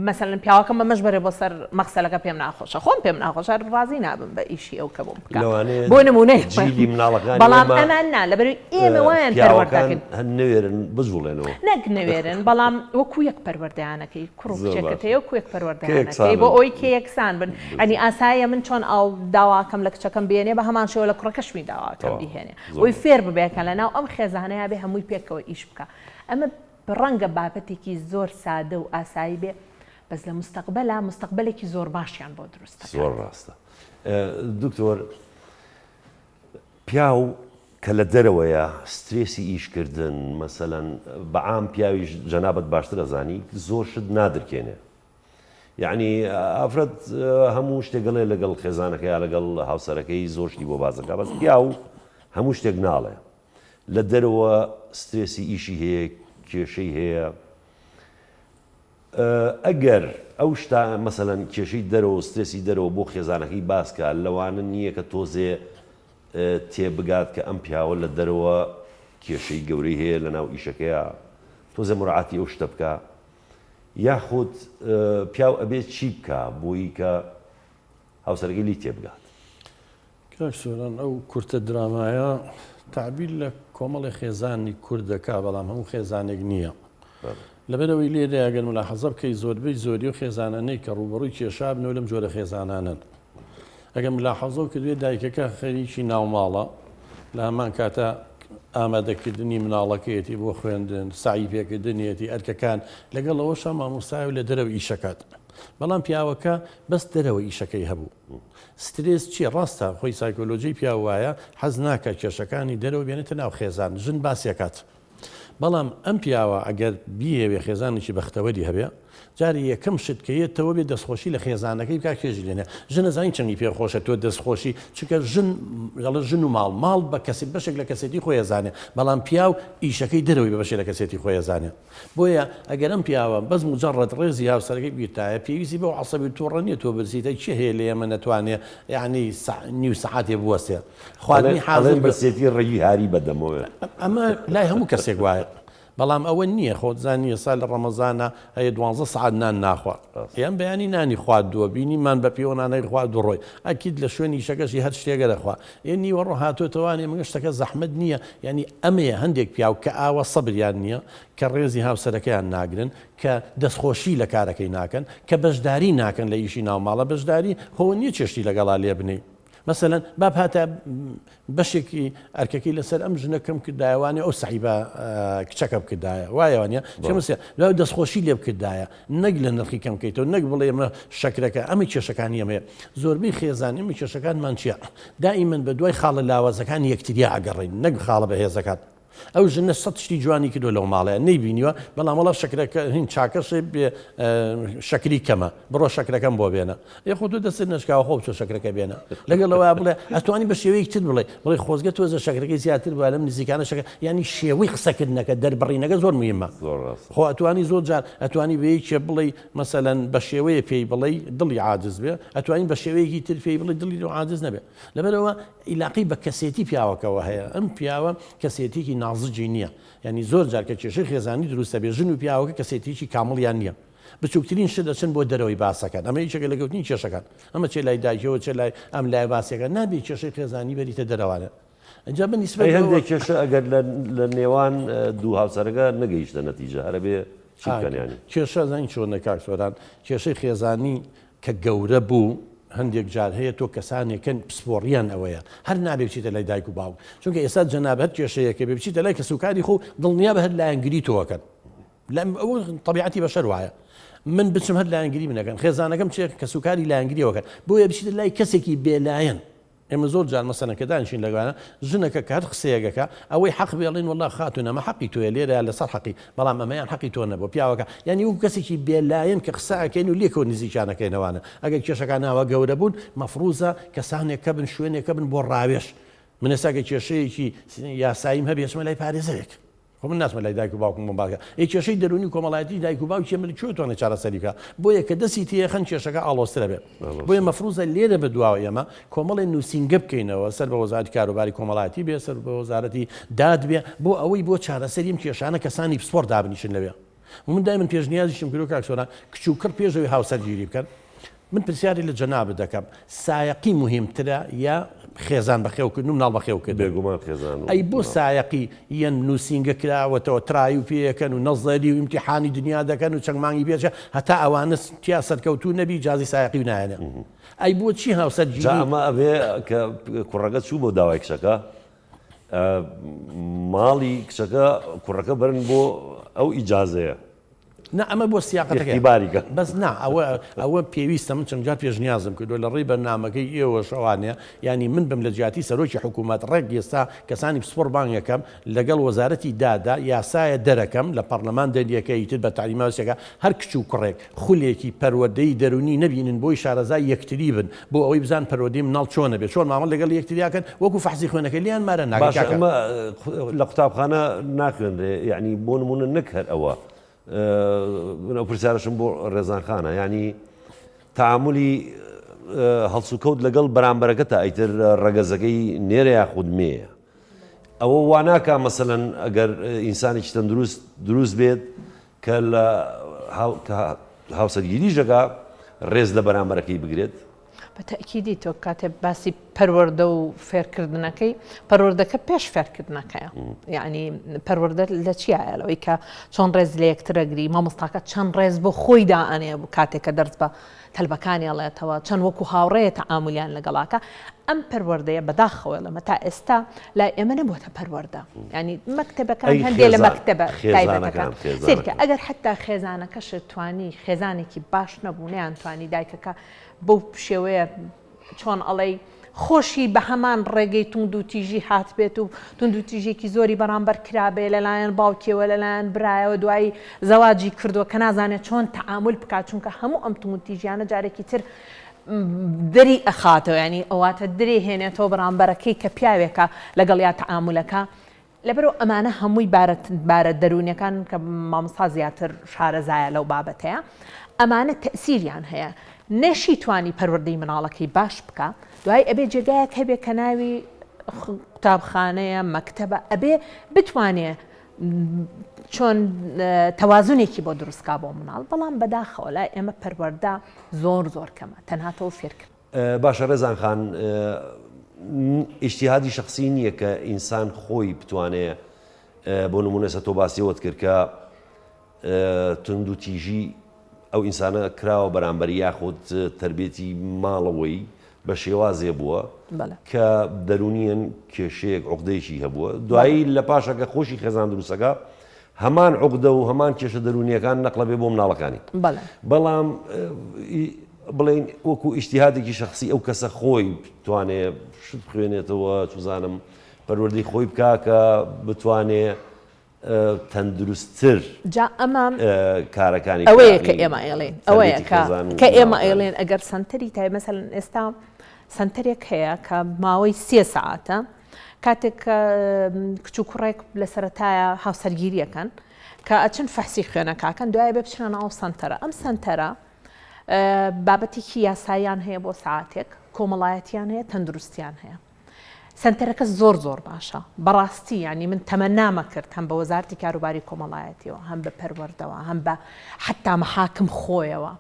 مەسەلەن پیاوەکەم ئەمەش بەرێ بۆ سەر مەخسەلەکە پێم ناخۆشە خۆم پێم ناخۆشە هەر ڕازی نابم بە ئیشی ئەو کە بۆم بکا لەوانەیە بۆ نمونەی جیلی مناڵەکانی بەڵام ئێمە ئەمان نا لەبەرئەوەی ئێمە وایان پیاوەکان پەروەردەکەین هەر نەوێرن بجوڵێنەوە. نەک نەوێرن بەڵام وەکو یەک پەروەردەیانەکەی کوڕ و زۆر کچێکت باشە هەیە وەکو یەک کە پەروەردەیانەکەی بۆ یەکسانن ئەوەی کە یەکسان بن یانی ئاساییە من چۆن ئاو داواکەم لە کچەکەم بێنێ بە هەمان شێوە لە کوڕەکەشمی داواکەم تەواو بیهێنێ زۆر بۆی باشە فێر ببێ کە لەناو ئەم خێزانەیا بێ هەمووی پێکەوە ئیش بکا ئەمە. ڕەنگە بابەتێکی زۆر سادە و ئاسایی بێ بەس لە مستەقبەلا مستەقبەلێکی زۆر باشیان بۆ دروست دەکات. زۆر ڕاستە دکتۆر پیاو کە لە دەرەوەیە سترێسی ئیش کردن مەسەلەن بە عام پیاویش جەنابت باشتر ئەزانی زۆر شت نادرکێنێ یەعنی ئافرەت هەموو شتێک ئەڵێ لەگەڵ خێزانەکەی یا لەگەڵ هاوسەرەکەی زۆر شتی بۆ باس دەکا بەس پیاو هەموو شتێک ناڵێ لە دەرەوە سترێسی ئیشی هەیە کێشەی هەیە ئەگەر ئەو شتا مەسەلەن کێشەی دەرەوە سترێسی دەرەوە بۆ خێزانەکەی باس کا لەوانە نییە کە تۆزێ تێبگات کە ئەم پیاوە لە دەرەوە کێشەی گەورەی هەیە لە ناو ئیشەکەیا تۆزێ مراعاتی ئەو شتە بکا یاخود پیاو ئەبێ چی بکا بۆی کە هاوسەرەکەی لێی تێبگات؟ کاک سۆران ئەو کورتە درامایە تەعبیر لە کۆمەڵی خێزانی کورد دەکا بەڵام هەموو خێزانێک نییە. لەبەرئەوەی لێرە ئەگەر ملاحەزە بکەی زۆربەی زۆری و خێزانانەی کە ڕووبەڕووی کێشە بنەوە لەم جۆرە خێزانانەن. ئەگەر ملاحەزەو کردبێ دایکەکە خەریکی ناوماڵە لە هەمان کاتا ئامادەکردنی مناڵەکەیەتی بۆ خوێندن سەعی پێکردنیەتی ئەرکەکان لەگەڵ ئەوەشا مامۆستایە و لە دەرەوە ئیشەکات بەڵام پیاوەکە بەس دەرەوە ئیشەکەی هەبوو سترێس چیە ڕاستە خۆی سایکۆلۆجی پیاو وایە حەز ناکە کێشەکانی دەرەوە بێنێتە ناو خێزان ژن باسیەکات بەڵام ئەم پیاوە ئەگەر بیەوێ خێزانێکی بەختەوەری هەبێ جارێ یەکەم شت کە یەتەوە بێ دەستخۆشی لە خێزانەکەی بکا چێژی لێنێ ژن ئەزانی چەندی پێ خۆشە تۆ دەستخۆشی چونکە ژن دەڵێ ژن و ماڵ ماڵ بە کەسی بەشێک لە کەسێتی خۆی ئەزانێ بەڵام پیاو ئیشەکەی دەرەوەی بە بەشێ لە کەسێتی خۆی ئەزانێ بۆیە ئەگەر ئەم پیاوە بەس موجەڕەد ڕێزی هاوسەرەکەی بگرتایە پێویستی بەو عەسەبی و توڕە نییە تۆ برسیتە کێ هەیە لە ئێمە نەتوانێ یعنی نیو سەعاتێ بوەستێ خواردنی حازر برسێتی ڕێگی هاری بەدەمەوە. ئەمە لای هەموو کەسێک وایە بەڵام ئەوە نییە خۆت زانی ئێستا لە ڕەمەزانە هەیە دوانزە سەعات نان ناخوا یان بەیانی نانی خواردووە بینیمان بە پێوە نانەی خوارد و ڕۆی ئەکید لە شوێنی ئیشەکەشی هەر شتێکە دەخوا ئێ نیوەڕۆ هاتۆتەوانێ من شتەکە زەحمەت نییە یعنی ئەمەیە هەندێک پیاو کە ئاوا سەبریان نییە کە ڕێزی هاوسەرەکەیان ناگرن کە دەستخۆشی لە کارەکەی ناکەن کە بەشداری ناکەن لە ئیشی ناوماڵە بەشداری خۆ نییە چێشتی لەگەڵا لێ بنێی مەسەلەن با بهاتە بەشێکی ئەرکەکەی لەسەر ئەم ژنە کەم کردایە وانێ ئەو سەعی بە کچەکە بکردایە وایە وانە چمسە دوای دەستخۆشی لێ بکردایە نەک لە نرخی کەم کەیتەوە نەک بڵێ ئمە شەکرەکە ئەمە کێشەکانی ئەمەیە زۆربەی خێزان ئێمە کێشەکانمان چییە دائیمەن بە دوای خاڵە لاوازەکانی یەکتریا ئەگەڕین نەک خاڵە بەهێزەکان. ئەو ژنە سەت شتی جوانی کردوە لەو ماڵەیە نەیبینیوە بەڵام وەڵا شەکرەکە هین چاکەشێ بێ شەکری کەمە بڕۆ شەکرەکەم بۆ بێنە ئێ خۆ تۆ دەستت نەشکاوە خۆ بچۆ شەکرەکە بێنە لەگەڵ ئەوە بڵێ ئەتوانی بە شێوەیەکی تر بڵێ بڵێ خۆزگە تۆزە شەکرەکەی زیاتر بووە لەم نزیکانە شەکر یعنی شێوەی قسەکردنەکە دەربڕینەکە زۆر مهمە زۆر ڕاستە خۆ ئەتوانی زۆر جار ئەتوانی بە یەکێ بڵێی مەسەلەن بە شێوەیە پێی بڵێی دڵی عاجز بێ ئەتوانی بە شێوەیەکی تر پێی بڵێ دڵی عاجز نەبێ لەبەرئەوە ئیلاقەی بە کەسێتی پیاوەکەوە هەیە، ئەم پیاوە کەسێتیەکی نازجی نییە، یانی زۆر جار کە کێشەی خێزانی دروست دەبێت ژن و پیاوەکە کەسێتیەکی کامڵیان نییە، بچوکترین شت دەچن بۆ دەرەوەی باسەکەن، ئەمە یەکێکە لە گەوتنی کێشەکان، ئەمە چێ لای دایکەوە چێ لای ئەم لای باسەکە، نابێ کێشەی خێزانی بەریتە دەرەوانە. ئینجا بە نیسبەت ئەی هەندێک کێشە ئەگەر لە نێوان دوو هاوسەرەکە نەگەیشتە نەتیجە هەر ئەبێ چی بکەن یانی؟ کێشە زانی چۆنە کاک سۆران، کێشەی خێزانی کە گەورە بوو هەندێک جار هەیە تۆ کەسانێکن پسپۆڕیان ئەوەیە هەر نابێ بچیتە لای دایک و باوک چونکە ئێستا جەناب هەر کێشەیەکە بێ بچیتە لای کەسوکاری خۆ دڵنیا بە هەر لایەنگری تۆکەن لەم ئەوە طبیعەتی بەشەر وایە من بچم هەر لایەنگری منەکەن خێزانەکەم چێ کەسوکاری لایەنگریەوەکەن بۆیە بچیتە لای کەسێکی بێلایەن ئێمە زۆر جار مەسەلەن کە دانیشین لەگەڵیانە ژنەکە کە هەر قسەیەک ئەکا ئەوەی حەق بێ ئەڵێن وەڵا خاتوون ئەمە حەقی تۆیە لێرە لەسەر حەقی بەڵام ئەمەیان حەقی تۆ نەبوو پیاوەکە یانی وەکو کەسێکی بێلایەن کە قسە ئەکەین و لێکەوە نزیکیان ئەکەینەوانە ئەگەر کێشەکان ئاوا گەورە بوون مەفروزە کەسانێک کە بن شوێنێکە بن بۆ ڕاوێژ من ئێستا کە کێشەیەکی یاساییم هەبێ ئەچمە لای پارێزەرێک خۆ من ناچمە لای دایک و باوکم بۆم باکە ئەی کێشەی دەروونی و کۆمەڵایەتی دایک و باوکی من کوێ توانێت چارەسەری بکا بۆیە کە دەستی تێخەن کێشەکە ئاڵۆزترە بێ بۆیە مەفروزە لێرە بە دواوە ئێمە کۆمەڵێ نووسینگە بکەینەوە سەر بە وەزارەتی کاروباری کۆمەڵایەتی بێ سەر بە وەزارەتی داد بێ بۆ ئەوەی بۆ چارەسەری ئەم کێشانە کەسانی پسپۆڕ دابنیشن لەوێ من دایمن پێشنیازیشم کردووە کاک سۆران کچ و کوڕ پێش ئەوەی هاوسەرگیری بکەن من پرسیاری لە جەنابت دەکەم سایەقی موهیمترە یا خێزان بەخێوکردن و مناڵ بەخێوکردن؟ بێگومان خێزان و ئەی بۆ سایەقی یەن نووسینگە کراوەتەوە try و پێیەکەن و نەزەری و ئیمتیحانی دنیا دەکەن و چەند مانگی پێچە هەتا ئەوانە تیا سەرکەوتوو نەبی ئیجازەی سایەقی و نایەنێ ئەی بۆچی هاوسەرگیری جا ئەمە ئەبێ کە کوڕەکە چوو بۆ داوای کچەکە. ماڵی کچەکە کوڕەکە بەرن بۆ ئەو ئیجازەیە. نا ئەمە بۆ سیاقەتەکەیە ئیختیباری کەن. بەس نا ئەوە ئەوە پێویستە من چەند جار پێشنیازم کردووە لە ڕێی بەرنامەکەی ئێوەش ئەوانەیە یانی من بم لە جیاتی سەرۆکی حکوومەت ڕێک ئێستا کەسانی پسپۆڕ بانگەکەم لەگەڵ وەزارەتی دادا یاسایە دەرەکەم لە پەڕلەمان دەریەکە ئیتر بە تەعلیماتێکە هەر کچ و کوڕێک خولێکی پەروەردەی دەروونی نەبینن بۆی شارەزای یەکتری بن بۆ ئەوەی بزان پەروەردەی مناڵ چۆنە بێ چۆن مامەڵە لەگەڵ یەکتریا کەن وەکو فەحسی خوێنەکەی لێیان مارە ناکەن باشە کاکە. ئەمە لە قوتابخانە ناخوێنرێ یەعنی بۆ نموونە نەک هەر ئەوە من ئەو پرسیارەشم بۆ ڕێزان خانە یەعنی تەعامولی هەڵسوکەوت لەگەڵ بەرامبەرەکەتا ئیتر ڕەگەزەکەی نێرە یاخود مێیە ئەوە وا ناکا مەسەلەن ئەگەر ئینسانێکی تەندروست دروست بێت کە لە هاوسەرگیریش دەکا ڕێز لە بەرامبەرەکەی بگرێت؟ بە تەئکیدی تۆ کاتێ باسی پەروەردە و فێرکردنەکەی پەروەردەکە پێش فێرکردنەکەیە یعنی پەروەردە لە چیایە لەوەی کە چۆن ڕێز لە یەکترەگری مامۆستاکە چەند ڕێز بۆ خۆی دائەنێ بوو کاتێک کە دەرس بە تەلبەکانی ئەڵێتەوە چەند وەکو هاوڕێیە تەعامولیان لەگەڵاکە ئەم پەروەردەیە بەداخەوە لەمە تا ئێستا لای ئێمە نەبووەتە پەروەردە ینی مەکتەبەکان هەندێ لە مەکتەبە تایبەتەکان سیرکە ئەگەر حتا خێزانەکەشت توانی خێزانێکی باش نەبوو نیان توانی دایکەکە بەو شێوەیە چۆن ئەڵێی خۆشی بە هەمان ڕێگەی توندوتیژی هاتبێت و توندوتیژێکی زۆری بەرامبەر کرابێ لەلایەن باوکیەوە لەلایەن برایەوە دوایی زەواجی کردووە کە نازانێت چۆن تەعامول بکات چونکە هەموو ئەم توندوتیژیانە جارێکی تر دەری ئەخاتەوە ینی ئەواتە درێ هێنێتەوە بەرامبەرەکەی کە پیاوێکە لەگەڵ یا تەعامولەکە لەبەرئەوە ئەمانە هەمووی بارە بارە دەروونیەکان کە مامۆستا زیاتر شارەزایە لەو بابەتەیە ئەمانە تەئسیریان هەیە نەشی توانی پەروەردەی مناڵەکەی باش بکا دوای ئەبێ جێگایەک هەبێ کە ناوی قوتابخانەیە مەکتەبە ئەبێ بتوانێ چۆن تەوازنێکی بۆ دروستکا بۆ مناڵ بەڵام بەداخەوە لای ئێمە پەروەردە زۆر زۆر کەمە تەنها تۆ فێرکرد باشە ڕێزان خان ئیجتیهادی شەخسی نییە کە ئینسان خۆی بتوانێ بۆ نمونە ئێستا تۆ باسی ئەوەت کرد کە توند و تیژی ئەو ئینسانە کراوە بەرامبەری یاخود تربێتی ماڵەوەی بە شێوازێ بووە کە دەرونیەن کێشەیەک عقدەیەکی هەبووە دوایی لە پاشەکە خۆشی خێزان دروستەکە هەمان عقدە و هەمان کێشە دەرونیەکان نەقلە بێ بۆ مناڵەکانی بەڵام بڵێین وەکو ئیجتیهادێکی شەخسی ئەو کەسە خۆی بتوانێ شت بخوێنێتەوە چوزانم پەروەردەی خۆی بکا کە بتوانێ تەندروستتر جا ئەمە کارەکانی ئەوەیە کە ئێمە ئەیڵێن ئەوەیە کە کە ئێمە ئەیڵێن ئەگەر سەنتەری تای مەسەلەن ئێستا سەنتەرێک هەیە کە ماوەی سێ سەعاتە کاتێک کە کچ و کوڕێک لە سەرەتایە هاوسەرگیریەکەن کە ئەچن فەحسی خوێنەکەکەن دوای بێ بچنە ناو سەنتەرە ئەم سەنتەرە بابەتێکی یاساییان هەیە بۆ سەعاتێک، کۆمەڵایەتیان هەیە، تەندروستیان هەیە. سەنتەرەکە زۆر زۆر باشە بەڕاستی ینی من تەمەنامە کرد هەم بە وەزارتی کاروباری کۆمەڵایەتیەوە هەم بە پەروەردەوە هەم بە حتا محاکم خۆیەوە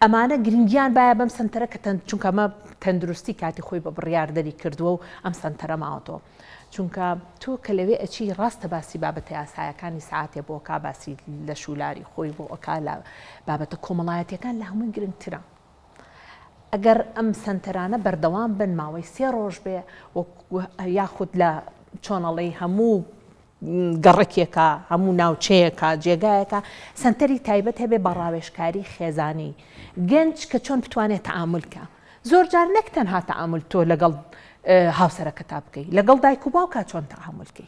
ئەمانە گرنگیان باە بەم سنتەرە کە چونکە ئەمە تەندروستی کاتی خۆی بە بڕیار دەری کردووە و ئەم سنتەرە ماوەتەوە چونکە تۆ کە لەوێ ئەچی ڕاستە باسی بابەتە یاسایەکانی سەعاتێ بۆ ئەکا باسی لەش و لاری خۆی بۆ ئەکا لە بابەتە کۆمەڵایەتیەکان لە هەمووی گرنگترە ئەگەر ئەم سەنتەرانە بەردەوام بن ماوەی سێ ڕۆژ بێ یاخود لە چۆنەڵی هەموو گەڕەکێکە هەموو ناوچەیەکە جێگایەکە سەنتەری تایبەت هەبێ بە ڕاوێژکاری خێزانی گەنج کە چۆن بتوانێت تەعامول کە زۆر جار نەک تەنها تەعامول تۆ لەگەڵ هاوسەرەکەتا بکەی لەگەڵ دایک و باوکا چۆن تەعامول کەی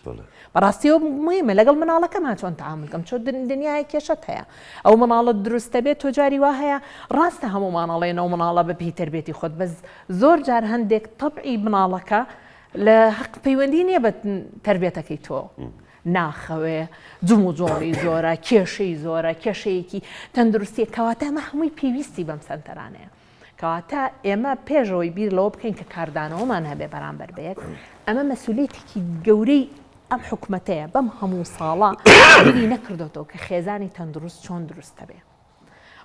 بەڕاستیەوە مهمە لەگەڵ مناڵەکەما چۆن تەعامول کەم چۆ دنیای کێشەت هەیە ئەو مناڵت دروستە بێت تۆ جاری وا هەیە ڕاستە هەموومان ئەڵێن ئەو مناڵە بە پێی تەربێتی خۆت بەس زۆر جار هەندێک تەبعی مناڵەکە لە هەق پەیوەندی نییە بە تربێتەکەی تۆ ناخەوێ جموجۆڵی زۆرە کێشەی زۆرە کێشەیەکی تەندروستیە کەواتە ئەمە هەمووی پێویستی بەم سەنتەرانەیە کەواتە ئێمە پێش ئەوەی بیر لەوە بکەین کە کاردانەوەمان هەبێ بەرامبەر بە یەک، ئەمە مەسولیەتێکی گەورەی ئەم حکومەتەیە بەم هەموو ساڵە بیری نەکردۆتەوە کە خێزانی تەندروست چۆن دروست دەبێ.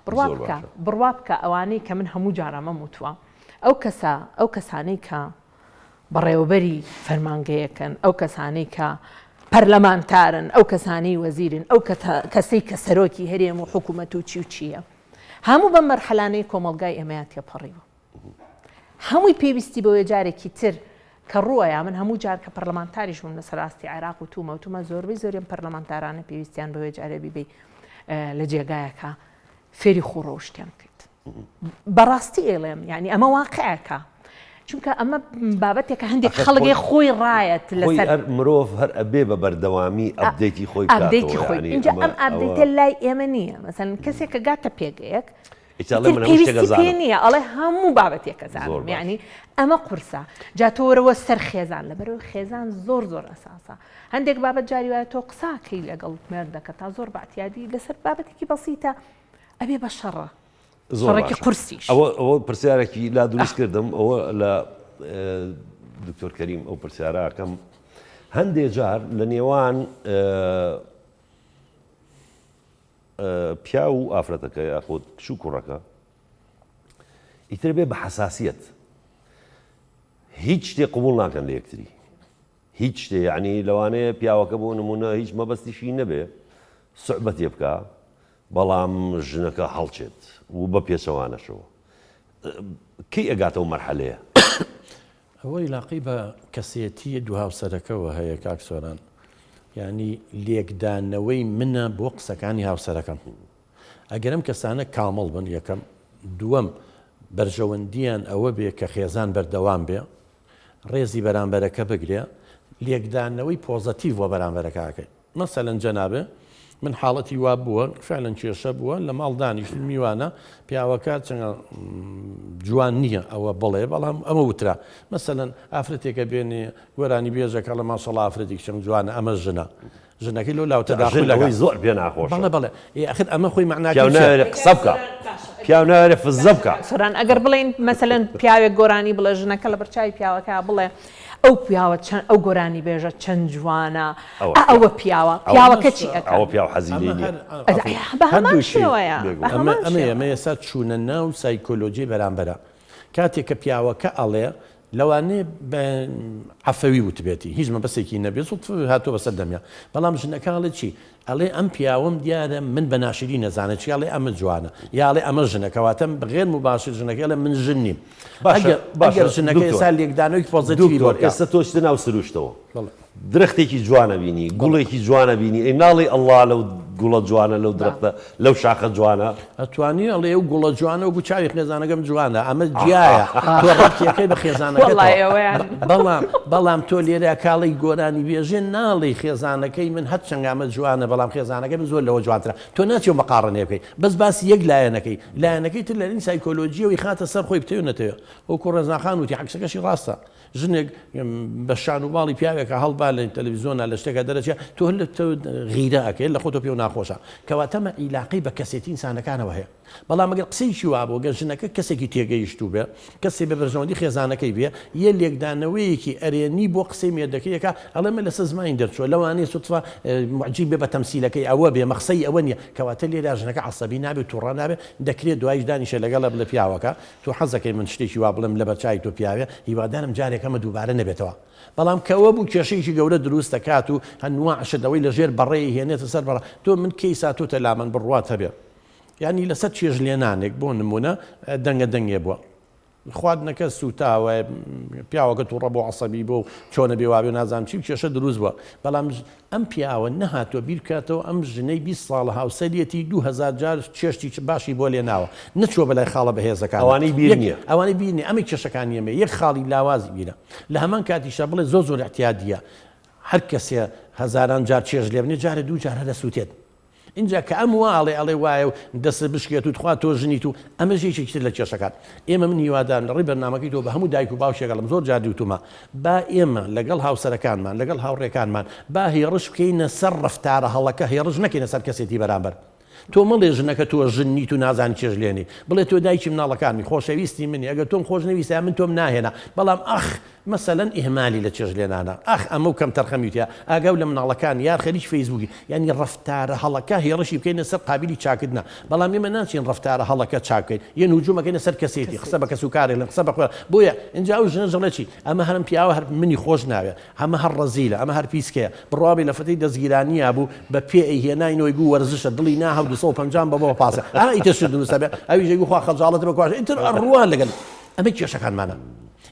بڕوا بکە بڕوا بکە ئەوانەی کە من هەموو جار ئەمەم وتووە ئەو کەسە ئەو کەسانەی کە بەڕێوەبەری فەرمانگەیەکن ئەو کەسانەی کە پەرلەمانتارن ئەو کەسانەی وەزیرن ئەو کەسەی کە سەرۆکی هەرێم و حکوومەت و چی و چییە هەموو بەم مەرحەلانەی کۆمەڵگای ئێمەیا تێپەڕیوە. هەمووی پێویستی بەوەیە جارێکی تر کە ڕووەیا من هەموو جار کە پەرلەمانتاریش بووم لەسەر ئاستی عێراق وتومە وتومە زۆربەی زۆری ئەم پەرلەمانتارانە پێویستیان بەوەیە جارێ بیبەی لە جێگایەکە فێری خۆ ڕەوشتیان بکەیت بەڕاستی ئێڵێم یعنی ئەمە واقعەکە چونکە ئەمە بابەتێکە هەندێک خەڵگێ خۆی ڕایەت لەسەر مرۆڤ هەر ئەبێ بە بەردەوامی update ی خۆی update ی خۆی اینجا ئەم update ە لای ئێمە نییە مەسەن کەسێک کە گاتە پێگەیەک ئیتر پێویستی پێ نییە ئەڵێ هەموو بابەتێک ئەزانم یعنی ئەمە قورسە جا تۆ وەرەوە سەر خێزان لەبەرەوە خێزان زۆر زۆر ئەساسە هەندێک بابەت جاری وایە تۆ قساکەی لەگەڵ مێردەکە تا زۆر بەعتیادی لەسەر بابەتێکی بەسیتە ئەبێ بە شەڕە شەڕێکی قورسیش ئەوە ئەوە پرسیارێکی لا دروست کردم ئەوە لە دکتۆر کەریم ئەو پرسیارەکەم هەندێ جار لە نێوان پیاو و ئافرەتەکە یاخود کچ و کوڕەکە ئیتر بێ بە حەساسیەت هیچ شتێ قبول ناکەن لە یەکتری هیچ شتێ یعنی لەوانەیە پیاوەکە بۆ نمونە هیچ مەبەستیشی نەبێ سوعبەتێ بکە بەڵام ژنەکە هەڵچێت و بە پێچەوانەشەوە کەی ئەگاتەوە مەرحەلەیە؟ ئەوە ئیلاقەی بە کەسێتی دوو هاوسەرەکەوە هەیە کاک سۆران یانی لێکدانەوەی منە بۆ قسەکانی هاوسەرەکەم ئەگەر ئەم کەسانە کامڵ بن یەکەم دووەم بەرژەوەندیان ئەوە بێ کە خێزان بەردەوام بێ ڕێزی بەرامبەرەکە بگرێ لێکدانەوەی positive بۆ بەرامبەرەکەکەی مەسەلەن جەنابێ من حاڵەتی وا بووە فعلەن کێشە بووە لە ماڵ دانیشتن میوانە پیاوەکە چەند جوان نییە ئەوە بڵێ بەڵام ئەمە وترا مەسەلەن ئافرەتێکە بێنێ گۆرانی بێژەکە لە ماشەڵا ئافرەتێک چەند جوانە ئەمە ژنە ژنەکەی لۆ لاوتە داخلەکەی زۆر پێ ناخۆش بەڵێ بەڵێ ئێ ئەخر ئەمە خۆی مەعناکەی پیاو ناوێرێ قسە بکا پیاو ناوێرێ فزە بکا. سۆران ئەگەر بڵێین مەسەلەن پیاوێک گۆرانی بڵێ ژنەکە لەبەر چاوی پیاوەکە بڵێ ئەو پیاوە چەند ئەو گۆرانی بێژە چەند جوانە ئەوە پیاوە پیاوەکە چی ئەکا ئەوە پیاو حەزی لێی نیە بە هەمان شێوەیە بە هەمان ئەمەیە ئەمە ئێستا چوونە ناو سایکۆلۆجی بەرامبەرە کاتێک کە پیاوەکە ئەڵێ لەوانەیە بە عەفەوی وتبێتی هیچ مەبەسێکی نەبێ سوتفە هاتووە بەسەر دەمیا بەڵام ژنەکە ئەڵێ چی ئەڵێ ئەم پیاوەم دیارە من بە ناشرین نەزانێ چی ئەڵێ ئەمە جوانە یا ئەڵێ ئەمە ژنە کەواتە غێر مباشر ژنەکەی ئەڵێ من ژن نیم باشە ئەگەر باشە ئەگەر ژنەکە دکتۆر ئێستا لێکدانەوەی positive ی بۆ دکتۆر بکا ئێستا تۆ چیتە ناو سروشتەوە بەڵێ درەختێکی جوانە بینی بەڵێ گوڵێکی جوانە بینی ئەی ناڵێی ئەڵڵا لەو گوڵە جوانە لەو درەختە لەو شاخە جوانە. ئەتوانی ئەڵێ ئەو گوڵە جوانە وەکو چاوی خێزانەکەم جوانە ئەمە جیایە تۆ ڕەبتیەکەی بە خێزانەکەتەوە بەڵام بەڵام تۆ لێرە کاڵی گۆرانی بێژێ ناڵێی خێزانەکەی من هەرچەند ئەمە جوانە بەڵام خێزانەکەی من زۆر لەوە جوانترە تۆ ناچی ئەو مقاڕنەیە بکەی بەس باسی یەک لایەنەکەی لایەنەکەی تر لە لای سایکۆلۆجیەوەی خاتە سەر خۆی بتەوێ نەتەوێ وەکو ڕێزان خان وتی عەکسەکەشی ڕاستە ژنێک بە شان و باڵی پیاوێکە هەڵبا لە تەلەڤیزیۆنا لە شتێکا دەرەچێ تۆ لە تۆ غیرە ئەکەی لە خۆتۆ پێو ناخۆشە کەواتە مە عیلاقەی بە کەسێتی ئینسانەکانەوە هەیە بەڵام ئەگەر قسەیەکی وا بوو گەر ژنەکە کەسێکی تێگەیشتوو بێ کەسێ بە بەرژەوەندی خێزانەکەی بێ یە لێکدانەوەیەکی ئەرێنی بۆ قسەی مێردەکەی ئەکا ئەڵێ من لەسەر زمانی دەرچووە لەوانەیە سوتفە موعجیب بێ بە تەمسیلەکەی ئەوە بێ مەخسەی ئەوە نییە کەواتە لێرە ژنەکە عەسەبی نابێ و تووڕە نابێ دەکرێ دوایش دانیشێ لەگەڵە بڵێ پیاوەکە تۆ حەزەکەی من شتێکی وا بڵێم لەبەر چاوی تۆ پیاوێ، هیوادارم جارێک ئەمە دووبارە نەبێتەوە. بەڵام کە ئەوە بوو کێشەیەکی گەورە دروست دەکات و هەنوا شت ئەوەی لە ژێر بەڕەی هێنێتە سەر بەڕە. تۆ من کەیس هاتۆتە لامن بڕوات هەبێ یانی لەسەر چێژلێنانێک بۆ نموونە دەنگە دەنگێ بووە خواردنەکە سووتاوە پیاوەکە تووڕە بۆ عەسەبی بۆ چۆنە بێ وابێ نازانم چی کێشە دروست بووە بەڵام ئەم پیاوە نەهاتوە بیر بکاتەوە ئەم ژنەی 20 ساڵە هاوسەریەتی 2000 جار چێشتی باشی بۆ لێناوە نەچووە بەلای خاڵە بەهێزەکان ئەوانەی بیر نییە ئەوانەی بیر نییە ئەمەی کێشەکانی ئێمە یەک خاڵی لاوازی بیرە لە هەمان کاتیشا بڵێ زۆر زۆر اعتیادیە هەر کەسێ هەزاران جار چێژ لێبنێ جارێ دوو جار هەر دەسووتێت ئینجا کە ئەم وا ئەڵێ ئەڵێ وایە و دەستت بشکێت و تخوا تۆ ژنیت و ئەمەش یەکێکی تر لە کێشەکان ئێمە من هیوادارم لە ڕێی بەرنامەکەی تۆ بە هەموو دایک و باوکێک ئەڵێم زۆر جار دیوتومە با ئێمە لەگەڵ هاوسەرەکانمان لەگەڵ هاوڕێکانمان با هێڕش بکەینە سەر ڕەفتارە هەڵەکە هێڕش نەکەینە سەر کەسێتی بەرامبەر تۆ مەڵێ ژنەکە تۆ ژن نیت و نازانی چێژ لێنی بڵێ تۆ دایکی مناڵەکانمی خۆشەویستی منی ئەگەر تۆم خۆش نەویستایە من تۆم ناهێنا بەڵام ئەخ مەسەلەن ئیهمالی لە چێژ لێنانە ئاخ ئەمە و کەمتەرخەمی تیا ئاگاو لە مناڵەکان یار خەریکی فەیسبووکی یانی ڕەفتارە هەڵەکە هێڕشی بکەینە سەر قابیلی چاکردنە بەڵام ئێمە ناچین ڕەفتارە هەڵەکە چاک بکەین یەن هجوم ئەکەینە سەر کەسێتی قسە بە کەس و کارێ لەن قسە بە خۆیان بۆیە ئینجا ئەو ژنەش دەڵێ چی ئەمە هەرم پیاوە هەر منی خۆش ناوێ ئەمە هەر ڕەزیلە ئەمە هەر پیسکەیە بڕوا بێ لە فەتەی دەزگیرانیا بوو بە پێ ئەیهێناینەوەی گوو وەرزشە دڵی ناهەو 250 بە بۆ پاسە ئا ئیتر چ دروستە بێ ئەویش ئەیگوو خوا خەجاڵەتە بە کواش ئیتر ئەڕوا لەگەل ئەمە کێشەکانمانە.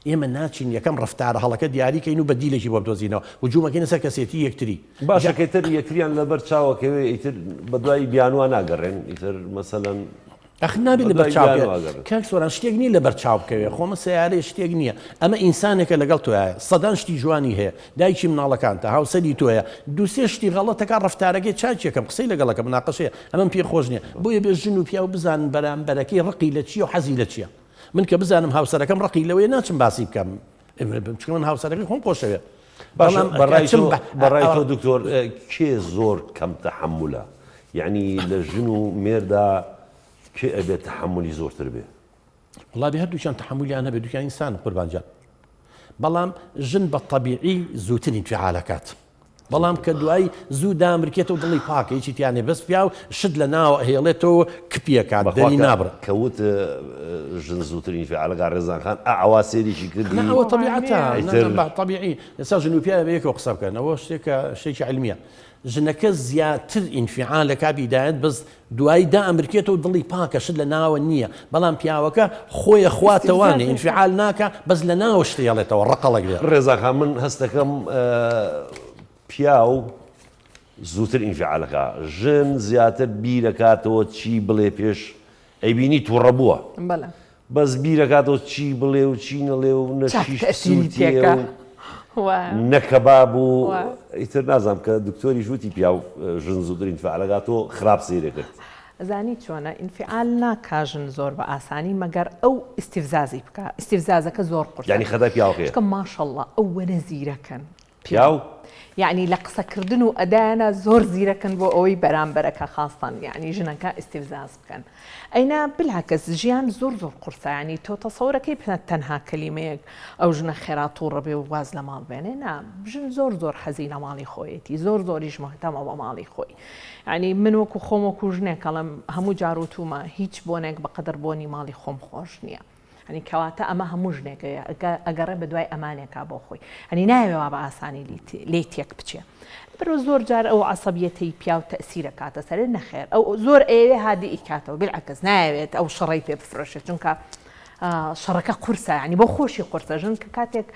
ئێمە ناچین یەکەم ڕەفتارە هەڵەکە دیاری کەین و بەدیلێکی بۆ بدۆزینەوە، هجوومەکەینە سەر کەسێتی یەکتری. باشە کە ئیتر یەکتریان لەبەر چاوەکەوێ ئیتر بەدوای بیانووا ناگەڕێن ئیتر مەسەلەن. ئەخ نابێ لەبەر چاو بکەوێ کاک سۆران شتێک نییە لەبەر چاو بکەوێ خۆمە سەیارەیە شتێک نییە ئەمە ئینسانێکە لەگەڵ تۆیە سەدان شتی جوانی هەیە دایکی مناڵەکانتە هاوسەری تۆیە دووسێ شتی غەڵەتەکە ڕەفتارەکەی چاکیەکەم قسەی لەگەڵەکە مناقەشەیە ئەمەم پێ خۆش نییە بۆیە بێ ژن و پیاو بزانن بەرامبەرەکەی ڕقی لە چییە و حەزی لە چییە من کە بزانم هاوسەرەکەم ڕقی لەوەیە ناچم باسی بکەم چونکە من هاوسەرەکەی خۆم خۆشەوێ باشە بەڕای تۆ دکتۆر کێ زۆر کەم تەحەمولە یعنی لە ژن و مێردا کێ ئەبێت تەحەمولی زۆرتر بێ؟ وەڵا بێ هەردووکیان تەحەمولیان هەبێ دووکیان ئینسان قوربان گیان بەڵام ژن بە تەبیعی زووتر ئینفعالەکات بەڵام کە دوایی زوو دامرکێتەوە دڵی پاکە هیچی تیا نیە بەس پیاو شت لە ناوە ئەهێڵێتەوە کپیەکات بەخوا دەری کە نابڕێ. کە وت ژن زووتر ئینفعالەکا ڕێزان خان ئاوا سەیرێکی کردی نا ئەوە تەبیعەتە نا ئیتر نا تەبیعی ئێستا ژن و پیاوێ بەیەکەوە قسە بکەن ئەوە شتێکە شتێکی عیلمیە ژنەکە زیاتر ئینفعال ئەکا بیدایەت بەس دوایی دائەمرکێتەوە دڵی پاکە شت لە ناوە نییە بەڵام پیاوەکە خۆی ئەخواتەوانێ ئینفعال ناکا بەس لە ناوە شتی ئەڵێتەوە ڕقەڵەگرێ. ڕێزان خان من هەستەکەم پیاو زووتر ئینفعال ئەکا ژن زیاتر بیرەکاتەوە چی بڵێ پێش ئەیبینی توڕە بووە بەڵێ. بەس بیرەکاتەوە چی بڵێ و چی نەڵێ و نە چاک شیش تەئسیری بسووتێ تێکا و وایە. نە کەباب و وایە. ئیتر نازانم کە دکتۆریش وتی پیاو ژن زووتر ئینفعال ئەکات تۆ خراپ سەیرێ کرد. ئەزانی چۆنە ئینفعال ناکا ژن زۆر بە ئاسانی مەگەر ئەو ئیستیفزازی بکا ئیستیفزازەکە زۆر قورسە یانی خەتای پیاوەکەیە. چونکە ماشەڵڵا ئەوەنە زیرەکن پیاو؟ یەعنی لە قسەکردن و ئەدایانا زۆر زیرەکن بۆ ئەوەی بەرامبەرەکە خاستەن یەعنی ژنەکە ئیستیفزاز بکەن ئەینا بلعکس ژیان زۆر زۆر قورسە یەعنی تۆ تەسەورەکەی تەنها کەلیمەیەک ئەو ژنە خێرا توڕە بێ و واز لە ماڵ بێنێ نا ژن زۆر زۆر حەزی لە ماڵی خۆیەتی زۆر زۆریش مهتەمە بە ماڵی خۆی یەعنی من وەکو خۆم وەکو ژنێک ئەڵێم هەموو جار وتومە هیچ بۆنێک بەقەدەر بۆنی ماڵی خۆم خۆش نییە. یانی کەواتە ئەمە هەموو ژنێک ئەگەڕێ بە دوای ئەمانێکا بۆ خۆی هەنی نایەوێ وا بە ئاسانی لێی تێک بچێ برۆ زۆر جار ئەو عەسەبیەتەی پیاو تەسیرە کاتە سەرێ نەخێر ئەو زۆر ئەیەوێ هادی ئیکاتەوە بالعکس نایەوێت ئەو شەڕەی پێ بفرۆشێت چونکە شەڕەکە قورسە ینی بۆ خۆشی قورسە ژن کە کاتێک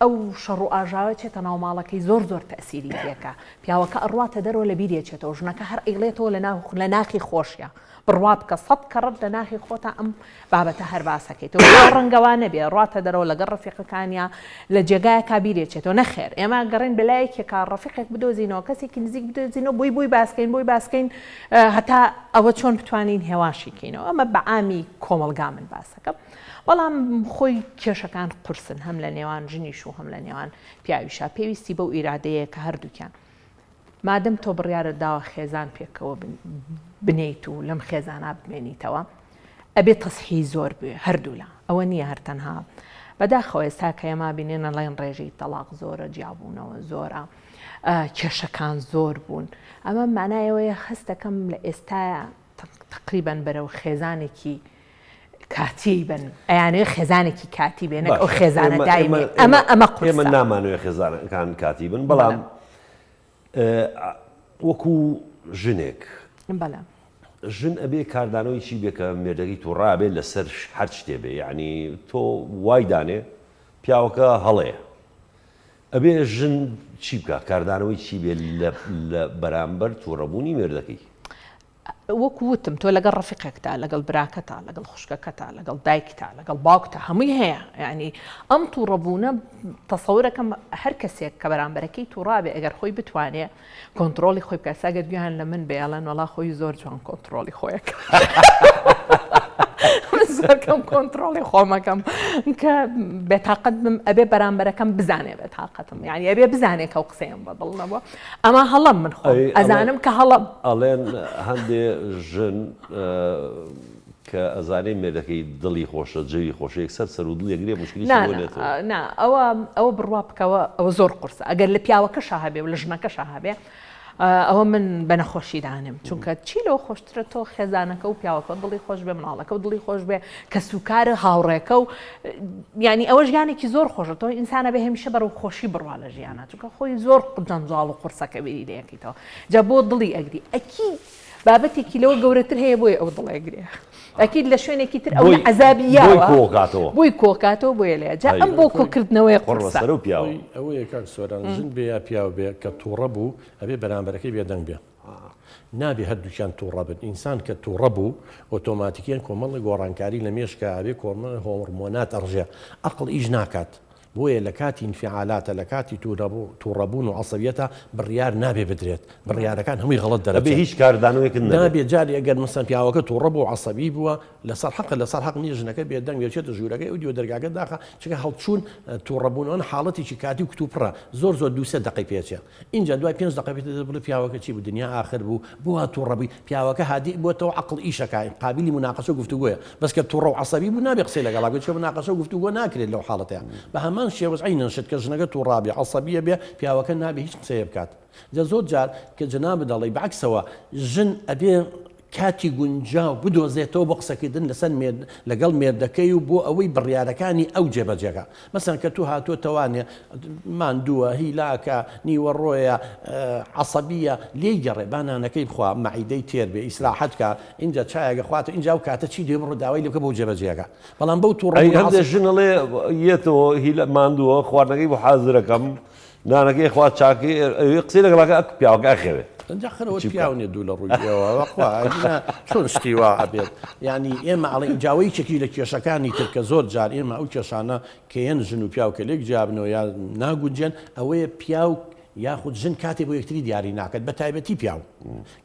ئەو شەڕ و ئاژاوە چێتە ناو ماڵەکەی زۆر زۆر تەسیری تێکە پیاوەکە ئەڕواتە دەرەوە لە بیرێچێتەوە ژنەکە هەر ئەیڵێتەوە لە ناو لە ناخی خۆشیە بڕوا بکە سەت کەڕەت لە ناخی خۆتا ئەم بابەتە هەر باسەکەیتەوە با ڕەنگە وا نەبێ ڕاتە دەرەوە لەگەڵ ڕەفیقەکانیا لە جێگایەکا بیرێچێتەوە نەخێر ئێمە گەڕێن بەلایەکێکا ڕەفیقێک بدۆزینەوە کەسێکی نزیک بدۆزینەوە بۆی بۆی باسکەین بۆی باسکەین هەتا ئەوە چۆن بتوانین هێواشی کەینەوە ئەمە بە عامی کۆمەڵگا من باسەکەم بەڵام خۆی کێشەکان قورسن هەم لە نێوان ژنیش و هەم لە نێوان پیاویشا پێویستی بەو ئیرادەیە کە هەردووکیان مادەم تۆ بڕیارت داوە خێزان پێکەوە بنێیت و لەم خێزانە بمێنیتەوە ئەبێ تەسحی زۆر بوێ هەردوولا ئەوە نییە هەر تەنها بەداخەوە ئێستا کە ئێمە بینێن ئەڵێن ڕێژەی تەڵاق زۆرە جیابوونەوە زۆرە کێشەکان زۆر بوون ئەمە مانایەوەیە هەستەکەم لە ئێستاە تقریبان بەرەو خێزانێکی کاتیی بن ئەیانەوێ خێزانێکی کاتی بێ نەک ئەو خێزانە دایمی ئەمە ئەمە قورسە. ئێمە نامانەوێ خێزانەکان کاتی بن بەڵام وەکو ژنێک بەڵێ ژن ئەبێ کاردانەوەی چی بێ کە مێردەکەی تووڕا بێ لەسەر هەر شتێ بێ یعنی تۆ وای دانێ پیاوەکە هەڵەیە ئەبێ ژن چی بکە کاردانەوەی چی بێ لە بەرامبەر تووڕەبوونی مێردەکەی؟ وەکو وتم تۆ لەگەڵ ڕەفیقێکتا لەگەڵ براکەتا لەگەڵ خوشکەکەتا لەگەڵ دایکتا لەگەڵ باوکتا هەمووی هەیە یعنی ئەم تووڕەبوونە تەسەورەکەم هەر کەسێک کە بەرامبەرەکەی تووڕابێ ئەگەر خۆی بتوانێ کۆنتڕۆڵی خۆی بکات ساگەر گوێیان لە من بێ ئەڵێن وەڵا خۆی زۆر جوان کۆنتڕۆڵی خۆیەکە زۆر کەم کۆنتڕۆڵی خۆمەکەم کە بێتاقەت بم ئەبێ بەرامبەرەکەم بزانێ بێتاقەتم یعنی ئەبێ بزانێ کە ئەو قسەیەم بەدڵ نەبووە ئەمە هەڵەم من خۆم ئەزانم کە هەڵەم. ئەڵێن هەندێ ژن کە ئەزانێ مێردەکەی دڵی خۆشە جەوی خۆشە یەکسەر سەر و دڵی ئەگرێ موشکیلەی بۆ نێتەوە. نا نا ئەوە ئەوە بڕوا بکەوە ئەوە زۆر قورسە ئەگەر لە پیاوەکەشا هەبێ و لە ژنەکەشا هەبێ ئەوە من بە نەخۆشی دانێم چونکە چی لەوە خۆشترە تۆ خێزانەکە و پیاوەکە دڵی خۆش بێ مناڵەکە و دڵی خۆش بێ کەسوکار هاوڕێکە و یعنی ئەوە ژیانێکی زۆر خۆشە تۆ ئینسانە بێ هەمیشە بەرەو خۆشی بڕوا لە ژیانە چونکە خۆی زۆر جەنجاڵ و قورسە کە بیری لێ ئەکەیتەوە جا بۆ دڵی ئەگری ئەکی بابەتێکی لەوە گەورەتر هەیە بۆیە ئەو دڵێگرێ ئەکید لە شوێنێکی تر ئەو عەزابی یاوە بۆی کۆکاتەوە بۆیە لێ جا ئەم بۆ کۆکردنەوەی قوڕسە ئەوەیە کاک سۆران ژن بێ یا پیاو بێ کە تووڕە بوو ئەبێ بەرامبەرەکەی بێدەنگ بێ. نابێ هەردووکیان تووڕە بن، ئینسان کە تووڕە بوو ئۆتۆماتیکیەن کۆمەڵێ گۆڕانکاری لە مێشکا ئەبێ کۆمەڵێ هۆڕمۆنات ئەڕژێ ئەقڵ ئیش ناکات بۆیە لە کاتی ئینفیعالاتە لە کاتی تووڕەبوون و عەسەبیەتا بڕیار نابێ بدرێت بڕیارەکان هەمووی غەڵەت دەرەچن. ئەبێ هیچ کاردانەوەیەکت نەبێت. نابێ جارێ ئەگەر مەسەن پیاوەکە تووڕە بوو و عەسەبی بووە لەسەر حەقە لەسەر حەق نییە ژنەکە بێدەنگ بێ بچێتە ژوورەکەی ئەو دیوە دەرگاکە داخا چونکە هەڵچوون تووڕەبوون حاڵەتێکی کاتی و کتوپڕە زۆر زۆر دوو سێ دەقەی پێچێ ئینجا دوای پێنج دەقە پێت دەبڵێ پیاوەکە چی بوو دنیا ئاخر بوو بۆ وا توڕە بووی پیاوەکە هادیء بۆتەوە عەقڵ ئیشەکا قابیلی موناقەشە و گفتوگۆیە بەس کە توڕە و عەسەبی بوو نابێ قسەی لەگەڵا بکەی چونکە موناقەشە و گفتوگۆ ناکرێت لەو حاڵەتەیا بە هەمان شێوەش عەینەن شت کە ژنەکە توڕا بێ عەسەبیە بێ پیاوەکە نابێ هیچ قسەیە بکات جا زۆر جار کە جەنابت دەڵێی بە عەکسەوە ژن ئەبێ کاتی گونجاو بدۆزێتەوە بۆ قسەکردن لەسەر مێرد لەگەڵ مێردەکەی و بۆ ئەوەی بڕیارەکانی ئەو جێبەجێکا مەسەن کە تو هاتووە تەوانێ ماندووە هیلاکە نیوەڕۆیە عەسەبیە لێی گەڕێ با نانەکەی بخوا مەعیدەی تێر بێ ئیسراحەت کا ئینجا چایەکە خوات ئینجا ئەو کاتە چی دێ بڕۆ داوای لێ بکە بۆ جێبەجێکا بەڵام بەو توڕە ئەی هەندێ ژن ئەڵێ یەتەوە هیلا ماندووە خواردنەکەی بۆ حازرەکەم نانەکەی خوا چاکەی ئەوێ قسەی لەگەڵ ئەکا پیاوەکە ئەخەوێ. ئەنجا خەرەوە پیاو نیە دوو لە ڕووی ئێوە وەخوا ئەگینا چۆن شتی وا ئەبێت یانی ئێمە ئەڵێین جا وە یەکێکیش لە کێشەکانی تر کە زۆر جار ئێمە ئەو کێشانە کە یەن ژن و پیاو کە لێک جیابنەوە یا ناگونجێن ئەوەیە پیاو یاخود ژن کاتێ بۆ یەکتری دیاری ناکات بە تایبەتی پیاو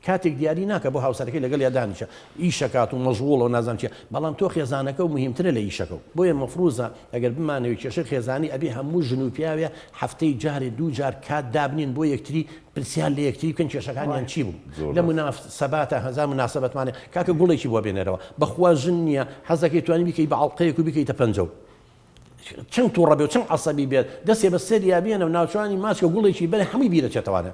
کاتێک دیاری ناکە بۆ هاوسەرەکەی لەگەڵیا دانیشە ئیشەکات و مەشغوڵە و نازانم چیە بەڵام تۆ خێزانەکە و مهمترە لە ئیشەکە و بۆیە مەفروزە ئەگەر بمانەوێ کێشەی خێزانی ئەبێ هەموو ژن و پیاوێ هەفتەی جارێ دوو جار کات دابنێن بۆ یەکتری پرسیار لە یەکتری بکەن کێشەکانیان چی بوو لە موناسەباتە هەزار موناسەبەتمانێ کاکە گوڵێکی بۆ بێنەرەوە بەخوا ژن نییە حەزەکەی توانی بیکەی بە ئەڵقەیەک و بیکەیتە پەنجە و چەند توڕە بێ و چەند عەسەبی بێت دەستێ بە سەریا بێنە و ناوچوانی ماچکە گوڵێکی بەرێ هەمووی بیرەچێتەوانە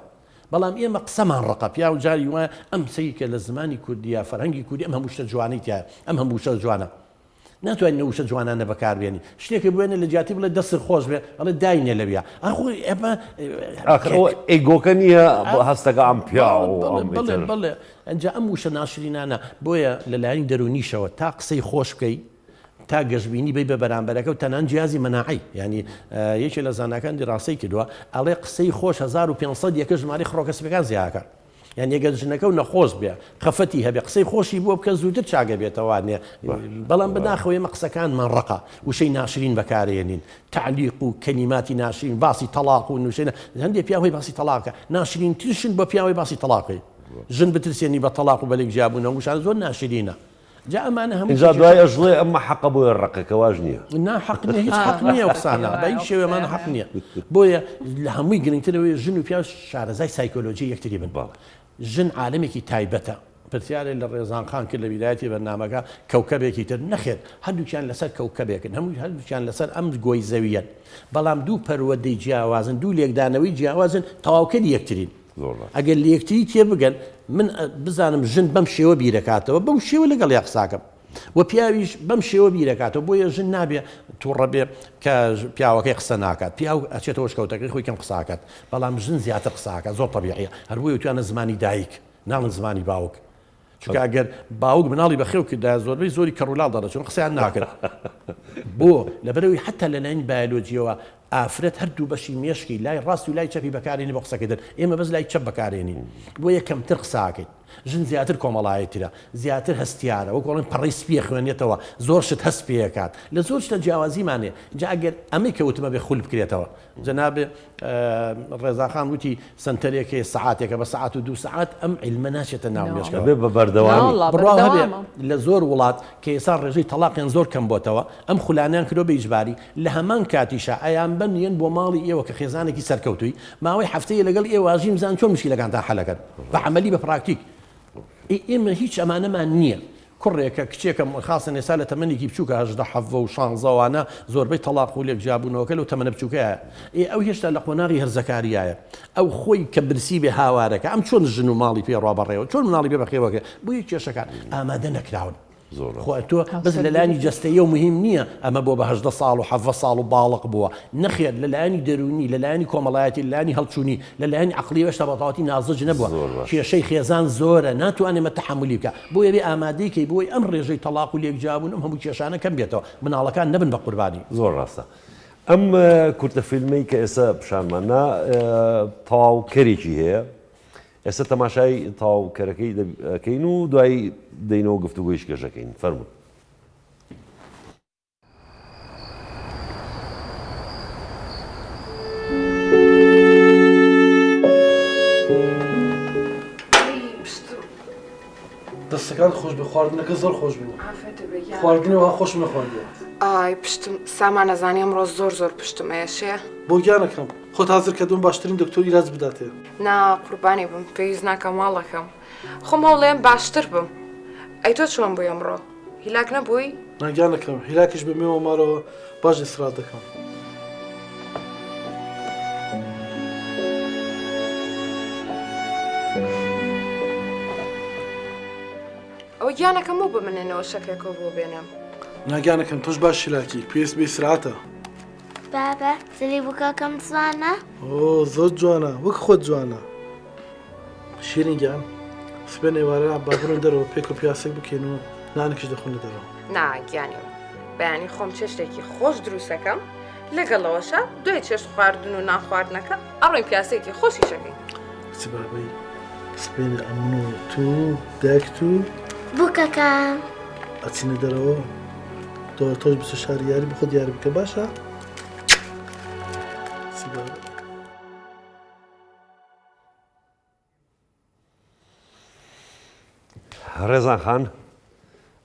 بەڵام ئێمە قسەمان ڕەقە پیاو جاری وایە ئەم سەیر کە لە زمانی کوردیا فەرهەنگی کوردی ئەم هەموو شتە جوانەی تیایە ئەم هەموو وشە جوانە ناتوانین ئەو وشە جوانانە بەکاربێنین شتێکە بوێنە لە جیاتی بڵێ دەستت خۆش بێ ئەڵێ داینێ لەویا ئاخۆ ئێمە ئاخر ئەوە ئێگۆکە نییە هەستەکە ئەم پیاو بەڵێ بەڵێ بەڵێ ئەنجا ئەم وشە ناشرینانە بۆیە لەلایەنی دەروونیشەوە تا قسەی خۆش بکەی تا گەشبینی بەی بە بەرامبەرەکە و تەنان جیازی مەناعەی یانی یەکێ لە زاناکان دیراسەی کردووە ئەڵێ قسەی خۆش 1500 یەکە ژمارەی خڕۆکە سپیەکان زیاکە یان ئەگەر ژنەکە و نەخۆش بێ خەفەتی هەبێ قسەی خۆشی بۆ بکە زووتر چاگە بێتەوانێ بەڵام بەداخەوە ئێمە قسەکانمان ڕقە وشەی ناشرین بەکارێنین تعلیق و کەلیماتی ناشرین باسی تەڵاق و نووسێنە هەندێک پیاوەی باسی تەڵاقە ناشرین ترشن بۆ پیاوەی باسی تەڵاقی ژن بترسێنی بە تەڵاق و بەلێک جیابوونەوە وشان زۆر ناشرینە جا ئەمانە هەموو ئینجا دوای ئەشڵێ ئەمە حەقە بۆیە ڕەقە کە واش نییە. نا حەق نییە هیچ حەق نییە ئەو قسانە بە هیچ شێوەیە ئەمانە حەق نییە بۆیە لە هەمووی گرنگتر ئەوەیە ژن و پیاو شارەزای سایکۆلۆژی یەکتری بن ژن عالەمێکی تایبەتە پرسیارێ لە ڕێزان خان کرد لە بیدایەتی بەرنامەکە کەوکەبێکی تر نەخێر هەردووکیان لەسەر کەوکەبێکن هەموو هەردووکیان لەسەر ئەم گۆی زەویەن بەڵام دوو پەروەردەی جیاوازن دوو لێکدانەوەی جیاوازن تەواوکەری یەکترین ئەگەر لە یەکتری تێبگەن، من بزانم ژن بەم شێوە بیرەکاتەوە، بەو شێوە لەگەڵیا قساکەم و پیاویش بەم شێوە بیرەکاتەوە، بۆیە ژن نابێ توڕە بێ کە پیاوەکەی قسە ناکات، پیاو ئەچێتەوە شکەوتەکەی خۆی کەم قساکات، بەڵام ژن زیاتر قساکات، زۆر تەبیعیە، هەر بۆیە وتویانە زمانی دایک، ناڵێن زمانی باوک. چونکە ئەگەر باوک مناڵی بەخێو کردایە زۆربەی زۆری کەڕولاڵ دەڕچون قسەیان ناکرد بۆ لەبەرەوەی حتا لەلایەن بایۆلۆجیەوە ئافرەت هەردوو بەشی مێشکی لای ڕاست و لای چەپی بەکارێنی بۆ قسەکردن ئێمە بەس لای چەپ بەکارێنین بۆیە کەمتر قساکەین ژن زیاتر کۆمەڵایەترە زیاتر هەستیارە وەک ئەڵێن پەڕەی سپیە خوێنێتەوە زۆر شت هەست پێکات لە زۆر شتە جیاوازیمان هەیە جا ئەگەر ئەمەی کە وتمە بێ خول بکرێتەوە جەنابێ ڕێزا خان وتی سەنتەرێک هەیە سەعاتێکە بە سەعات و دوو سەعات ئەم عیلمە ناچێتە ناو مێشکەوە. ئەبێ بە بەردەوامی. ناوەڵا بڕوا هەبێ بەردەوامە. لە زۆر وڵات کە ئێستا ڕێژەی تەڵاقیان زۆر کەم بۆتەوە ئەم خولانەیان کردوە بە ئیجباری لە هەمان کاتیشا ئەیانبەن یەن بۆ ماڵی ئێوە کە خێزانێکی سەرکەوتووی ماوەی هەفتەیە لەگەڵ ئێوە ئەژین بزانن چۆن مشکیلەکانتان حەلەکەن بە عەمەلی بە پراکتیک ئێ ئێمە هیچ ئەمانەمان نییە. کوڕێکە کچێکە خاسەن ئێستا لە تەمەنێکی بچووکە 18 حەڤە و شانزە وانە زۆربەی تەڵاق و لێک جیابوونەوەکە لەو تەمەنە بچووکەیە ئێ ئەو هێشتا لە قۆناغی هەرزەکاریایە ئەو خۆی کە برسی بێ هاوارەکە ئەم چۆن ژن و ماڵی پێ ڕوا بەڕێوە چۆن مناڵی پێ بەخێوەکە بۆیە کێشەکان ئامادە نەکراون. خۆ تۆ بەس لە لایەنی جەستەییەوە موهیم نییە ئەمە بۆ بە 18 ساڵ و 17 ساڵ و باڵق بووە، نەخێر لە لایەنی دەروونی، لە لایەنی کۆمەڵایەتی، لە لایەنی هەڵچوونی، لە لایەنی عەقڵیەوە هێشتا بە تەواوەتی نازج نەبووە. کێشەی خێزان زۆرە ناتوانێ ئەمە تەحەمولی بکا. بۆیە بێ ئامادەی کەی بۆی ئەم ڕێژەی تەڵاق و لێکجیابوون ئەم هەموو کێشانە کەم بێتەوە، مناڵەکان نەبن بە قوربانی. زۆر ڕاستە. ئەم کورتە فیلمەی کە ئێستا پیشانمان نا تەواوکەرێکی هەیە. ئێستا تەماشای تەواوکەرەکەی دەکەین و دوایی دێینەوە گفتوگۆیش کەش دەکەین. فەرموون. دەستەکانت خۆش بێ خواردنەکە زۆر خۆش بوو خواردنی وها خۆشم نەخواردووە. ئای پشتم سامان ئەزانی ئەمڕۆ زۆر زۆر پشتم ئەیەشێ. بۆ گیانەکەم خۆت حازر کە دوم باشترین دکتۆر ئیلاج بداتێ. نا قوربانی بم پێویست ناکا ماڵەکەم خۆم هەوڵێم باشتر بم ئەی تۆ چۆن بووی ئەمڕۆ هیلاک نەبووی؟ نا گیانەکەم هیلاکیش بمێوە ماڵەوە باش ئیسرات دەکەم. ئەوە گیانەکەم بۆ بمنێنەوە شەکرەکەو بۆ بێنم. نا گیانەکەم تۆش باش هیلاکی پێویست بە ئیسراحەتە. بابە جلی بوکەکەم جوانە؟ ئۆ زۆر جوانە وەک خۆت جوانە. شیرین گیان سبەینێ ئێوارە با بڕۆین دەرەوە پێکەوە پیاسەک بکەین و نانێکیش دەخۆین لە دەرەوە. نا گیانی من بەیانی خۆم چێشتێکی خۆش دروستەکەم لەگەڵ ئەوەشا دوای چێشت خواردن و نان خواردنەکە ئەڕۆین پیاسەیەکی خۆشیش ئەکەین. کچ بابەی سبەینێ ئەمن و تو و دایکت و بوکەکەم ئەچینە دەرەوە تۆ تۆش بچە شاری یاری بخۆت یاری بکە باشە؟ کچ بابە. ڕێزان خان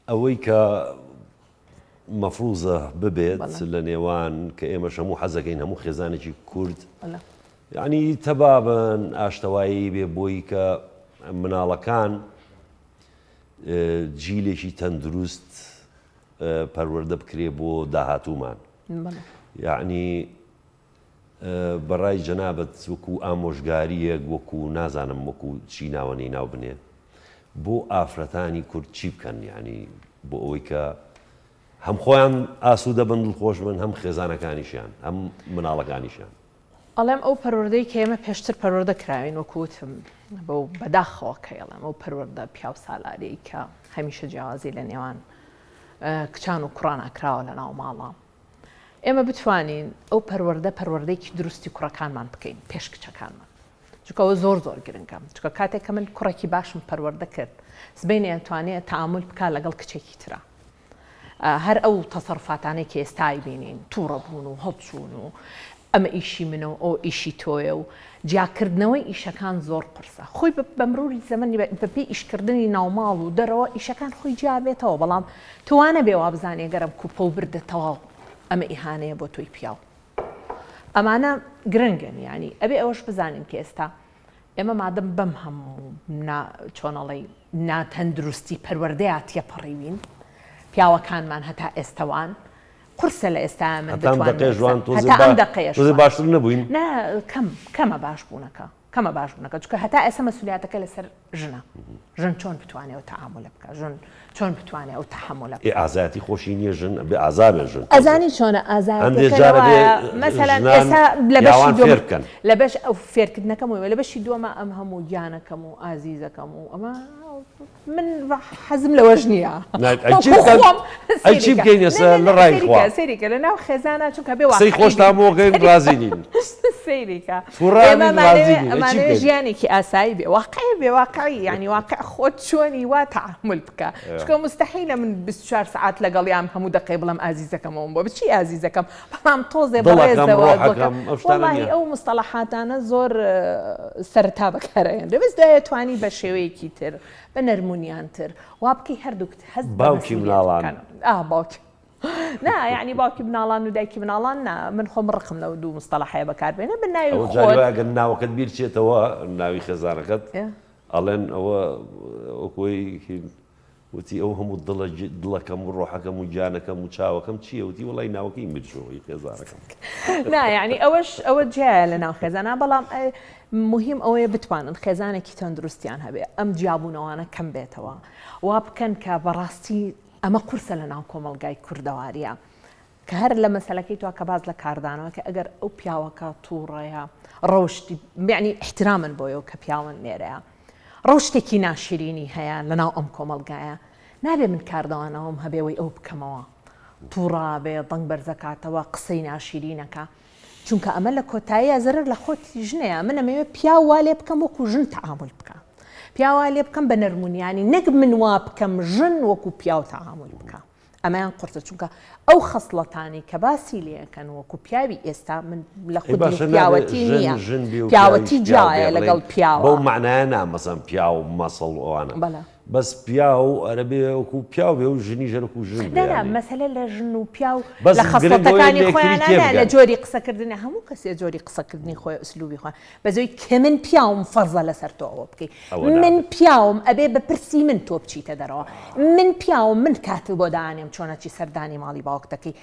ئەوەی کە مەفروزە ببێت لە نێوان کە ئێمەش هەموو حەزەکەین هەموو خێزانێکی کورد یعنی تەبابن ئاشتەوایی بێ بۆی کە مناڵەکان جیلێکی تەندروست پەروەردە بکرێ بۆ داهاتوومان یعنی بەڕای جەنابت وەکو ئامۆژگارییەک وەکو نازانم وەکو چی ناوەنەی ناو بنێ بۆ ئافرەتانی کورد چی بکەن یانی بۆ ئەوەی کە هەم خۆیان ئاسوودە بن دڵخۆش بن هەم خێزانەکانیشیان هەم مناڵەکانیشیان. ئەڵێم ئەو پەروەردەی کە ئێمە پێشتر پەروەردە کراوین وەکو وتم بەو بەداخەوە کە ئەڵێم ئەو پەروەردە پیاوسالاریەی کە هەمیشە جیاوازی لە نێوان کچان و کوڕانا کراوە لە ناو ماڵا ئێمە بتوانین ئەو پەروەردە پەروەردەیەکی دروستی کوڕەکانمان بکەین پێش کچەکانمان چونکە ئەوە زۆر زۆر گرنگە چونکە کاتێک کە من کوڕێکی باشم پەروەردە کرد سبەینێ ئەتوانێ تەعامول بکات لەگەڵ کچێکی ترا هەر ئەو تەسەروفاتانەی کە ئێستا ئەیبینین تووڕە بوون و هەڵچوون و ئەمە ئیشی منە و ئەوە ئیشی تۆیە و جیاکردنەوەی ئیشەکان زۆر قورسە خۆی بە مروری زەمەن بەپێی ئیشکردنی ناوماڵ و دەرەوە ئیشەکان خۆی جیا بێتەوە بەڵام تۆ وا نەبێ وابزانی گەر ئەم کوپە و بردە تەواو ئەمە ئیهانەیە بۆ تۆی پیاو ئەمانە گرنگن یانی ئەبێ ئەوەش بزانین کە ئێستا ئێمە مادەم بەم هەموو نا چۆنەڵی ناتەندروستی پەروەردەیا تێپەڕیوین پیاوەکانمان هەتا ئێستەوان قورسە لە ئێستایا من هەتا ئەم بتوانم دەقەیەش یەکسەر وان تۆزێ هەتا با ئەم دەقەیەش تۆزێ وان باشتر نەبووین؟ نا کەم کەمە باش بوونەکە کەمە باش بوونەکە چونکە هەتا ئێستا مەسولیاتەکە لەسەر ژنە ژن چۆن بتوانێ ئەو تەعامولە بکا ژن چۆن بتوانێ ئەو تەحەمولە ئێ بکا ئازایەتی خۆشی نییە ژن ئەبێ ئازا بێ ژن تۆزێ ئەزانی چۆنە هەندێ ئازایەتیەکە جار ئەبێ لەوایە مەسەلەن ژنان ئێستا لە بەشی پیاوان دووەم فێر بکەن. لە بەش ئەو فێرکردنەکەم وەیە لە بەشی دووەما ئەم هەموو گیانەکەم و ئازیزەکەم و ئەمە من حەزم لەوەش نییە ئەی چی بکەین ئێستا لە ڕای خوا سەیریکە لە ناو خێزانە چونکە بێ قسەی خۆشتان بۆ کەین ڕازی نین سەیریکە توڕە بین ڕازی نین ئەی چی بکەین ژیانێکی ئاسایی بێ واقعی بێ واقعی یعنی واقع خۆت چۆنی وا تەعامول بکە چونکە مستحیلە من 24 سەعات لەگەڵیام هەموو دەقەی بڵێم ئازیزەکەمەوەم بۆ بچی ئازیزەکەم بەڵام تۆزێ دڵەکەم بەڕێزەوە ڕۆحەکەم ئەو شتانە وەڵاهی نییە ئەو مستەڵەحاتانە زۆر سەرەتا بەکارئەهێنرێ بەس دوایە توانی بە شێوەیەکی تر بە نەرمونیانتر وا بکەی هەردووکت هەست بە باوکی مەسئولیەت مناڵان بکەن ئا باوکی نا یعنی باوکی مناڵان و دایکی مناڵان نا من خۆم ڕقم لەو دوو مستەڵەحەیە بەکاربێنێ بە ناوی ئەوە جاری خۆت وایە گەر ناوەکەت بیر چێتەوە ناوی خێزانەکەت ئەڵێن ئەوە وەکۆی وتی ئەو هەموو دڵە دڵەکەم و ڕۆحەکەم و گیانەکەم و چاوەکەم چییە؟ وتی وەڵای ناوەکەی میرجۆ ی خێزانەکەم. نا یەعنی ئەوەش ئەوە جیایە لە ناو خێزانا بەڵام موهیم ئەوەیە بتوانن خێزانێکی تەندروستیان هەبێ ئەم جیابوونەوانە کەم بێتەوە وا بکەن کە بەڕاستی. ئەمە قورسە لە ناو کۆمەڵگای کوردەواریە کە هەر لە مەسەلەکەی تۆ کە باس لە کاردانەوە کە ئەگەر ئەو پیاوەکە تووڕەیە ڕەوشتی یعنی احترامن بۆیەوە کە پیاون لێرەیە ڕەوشتێکی ناشرینی هەیە لەناو ئەم کۆمەڵگایە نابێ من کاردانەوەم هەبێ وەی ئەو بکەمەوە تووڕابێ دەنگ بەرزەکاتەوە قسەی ناشیرینەکە چونکە ئەمە لە کۆتاییا زەرەر لە خۆتی ژنەیە من ئەمەوێ پیاو وا لێ بکەم وەکو ژن تەعامول بکە پیاو وا لێ بکەم بە نەرمونیانی نەک من وا بکەم ژن وەکو پیاو تەعامول بکە ئەمەیان قورسە چونکە ئەو خەسڵەتانەی کە باسی لێ ئەکەن وەکو پیاوی ئێستا من لە ئەی خودی باشە نابێ پیاوەتی ژن نییە ژن بێ و پیاوەتی پیاویش پیاو بێ جیایە بڵێین لەگەڵ پیاوە. بەو مەعنایە نا مەسەن پیاو مەسڵ ئەوانە بەڵێ. بەس پیاو ئەرەبێ وەکو پیاو بێ و ژنیش هەر وەکو ژن بێ نا نا یانی مەسەلە لە ژن و پیاو بەس لە گرنگ ئەوەیە خەسڵەتەکانی لە یەکتری خۆیانا نا لە تێبگەن. جۆری قسەکردنە هەموو کەسێ جۆری قسەکردنی خۆی ئسلوبی خۆی بەس ئەوەی کە من پیاوم فەرزە لەسەر تۆ ئەوە بکەی ئەوە من نابێت. پیاوم ئەبێ بە پرسی من تۆ بچیتە دەرەوە من پیاوم من کاتت بۆ دانێم چۆن ئەچی سەردانی ماڵی باوکت دەکەی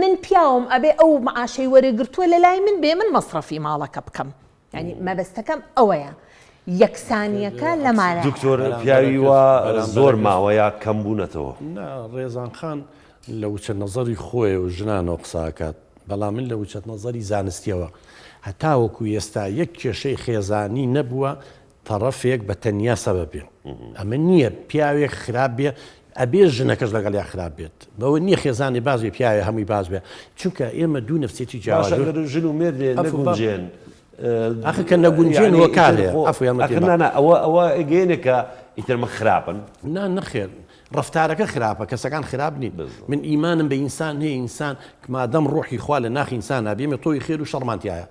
من پیاوم ئەبێ ئەو معاشەی وەرگرتووە لەلای من بێ من مەسرەفی ماڵەکە بکەم یانی مەبەستەکەم ئەوەیە یەکسانیەکە لەمانە دکتۆر پیاوی وا زۆر ماوە یا کەم بوونەتەوە؟ نا ڕێزان خان لە وچە نەزەری خۆیە و ژنانەوە قسە ئەکات بەڵام من لە وچەت نەزەری زانستیەوە هەتاوەکو ئێستا یەک کێشەی خێزانی نەبووە تەڕەفێک بە تەنیا سەبەب بێ ئەمە نییە پیاوێک خراپ بێ ئەبێ ژنەکەش لەگەڵیا خراپ بێت بەوە نییە خێزانی باش بێ پیاوێ هەمووی باش بێ چونکە ئێمە دوو نەفسیەتی باشە جیاواز ئەگەر ژن و مێردێ عەفو با نەگونجێن ئاخر کە نەگونجێن یعنی هۆکار ئیتر هەیە خۆ عەفو یارمەتی ئەخر با نا نا ئەوە ئەوە گەیەنێ کە ئیتر من خراپن نا نەخێر ڕەفتارەکە خراپە کەسەکان خراپ نین بالضبط. من ئیمانم بە ئینسان هەیە ئینسان مادەم ڕۆحی خوا لە ناخی ئینسانا بێ ئێمە تۆوی خێر و شەڕمان تیایە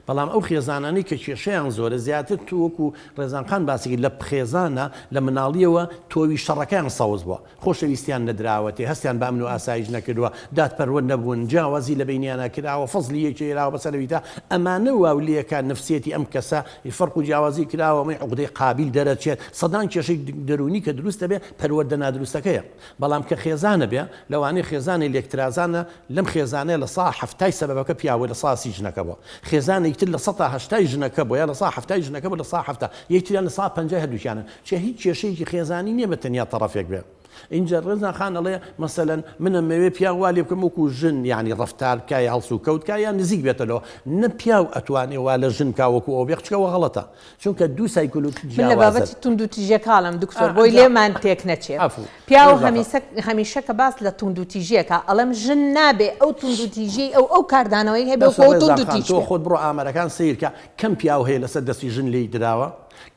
بەڵام ئەو خێزانانەی کە کێشەیان زۆرە زیاتر تو وەکو ڕێزان خان باسی کرد لە خێزانە لە مناڵیەوە تۆوی شەڕەکەیان سەوز بوە خۆشەویستیان نەدراوەتێ هەستیان بە ئەمن و ئاسایش نەکردوە دادپەروەر نەبوون جیاوازی لە بەینیانا کراوە فەزلی یەکێ یراوە بەسەر ئەویتا ئەمانە واو لێکا نفسیەتی ئەم کەسە فەرق و جیاوازی کراوە ئەمەی عوقدەی قابیل دەرەچێت سەدان کێشەی دەروونی کە دروست دەبێ پەروەردە نادروستەکەیە بەڵام کە خێزانە بێ لەوانەیە خێزانێ لێکترازانە لەم خێزانەیە لە سا حەفتای سەبەبەکە پیاوە لە سا سی ژنەکە بوە خێزانێکی تر لە سەتا هەشتای ژنەکە بوە یا لە سا حەفتای ژنەکە بوە لە سا حەفتا یەکتریان لە سا پەنجای هەردووکیانن چێ هیچ کێشەیەکی خێزانی نیە بە تەنیا تەڕەفێک بێ ئینجا ڕێزان خان ئەڵێ مەسەلەن من ئەمەوێ پیاو وا لێ بکەم وەکو ژن یعنی ڕەفتار بکا یا هەڵسوکەوت کا یا نزیک بێتە لەوە نە پیاو ئەتوانێ وا لە ژن بکا وەکو ئەو بێ چونکە ئەوە غەڵەتە چونکە دوو سایکۆلۆجی من لە جیاوازن. بابەتی توندوتیژیەکە ئەڵێم دکتۆر ئا بۆی ئەنجا لێمان تێک نەچێ عەفو پیاو ڕێزان خان. هەمیسە هەمیشە کە باس لە توندوتیژیەکە ئەڵێم ژن نابێ ئەو توندوتیژیەی ئەو ئەو کاردانەوەی هەبێ بەسە وەکو ئەو ڕێزان خان توندوتیژ تۆ بێ. خۆت بڕۆ ئامارەکان سەیر کە کەم پیاو هەیە لەسەر دەستی ژن لێی دراوە؟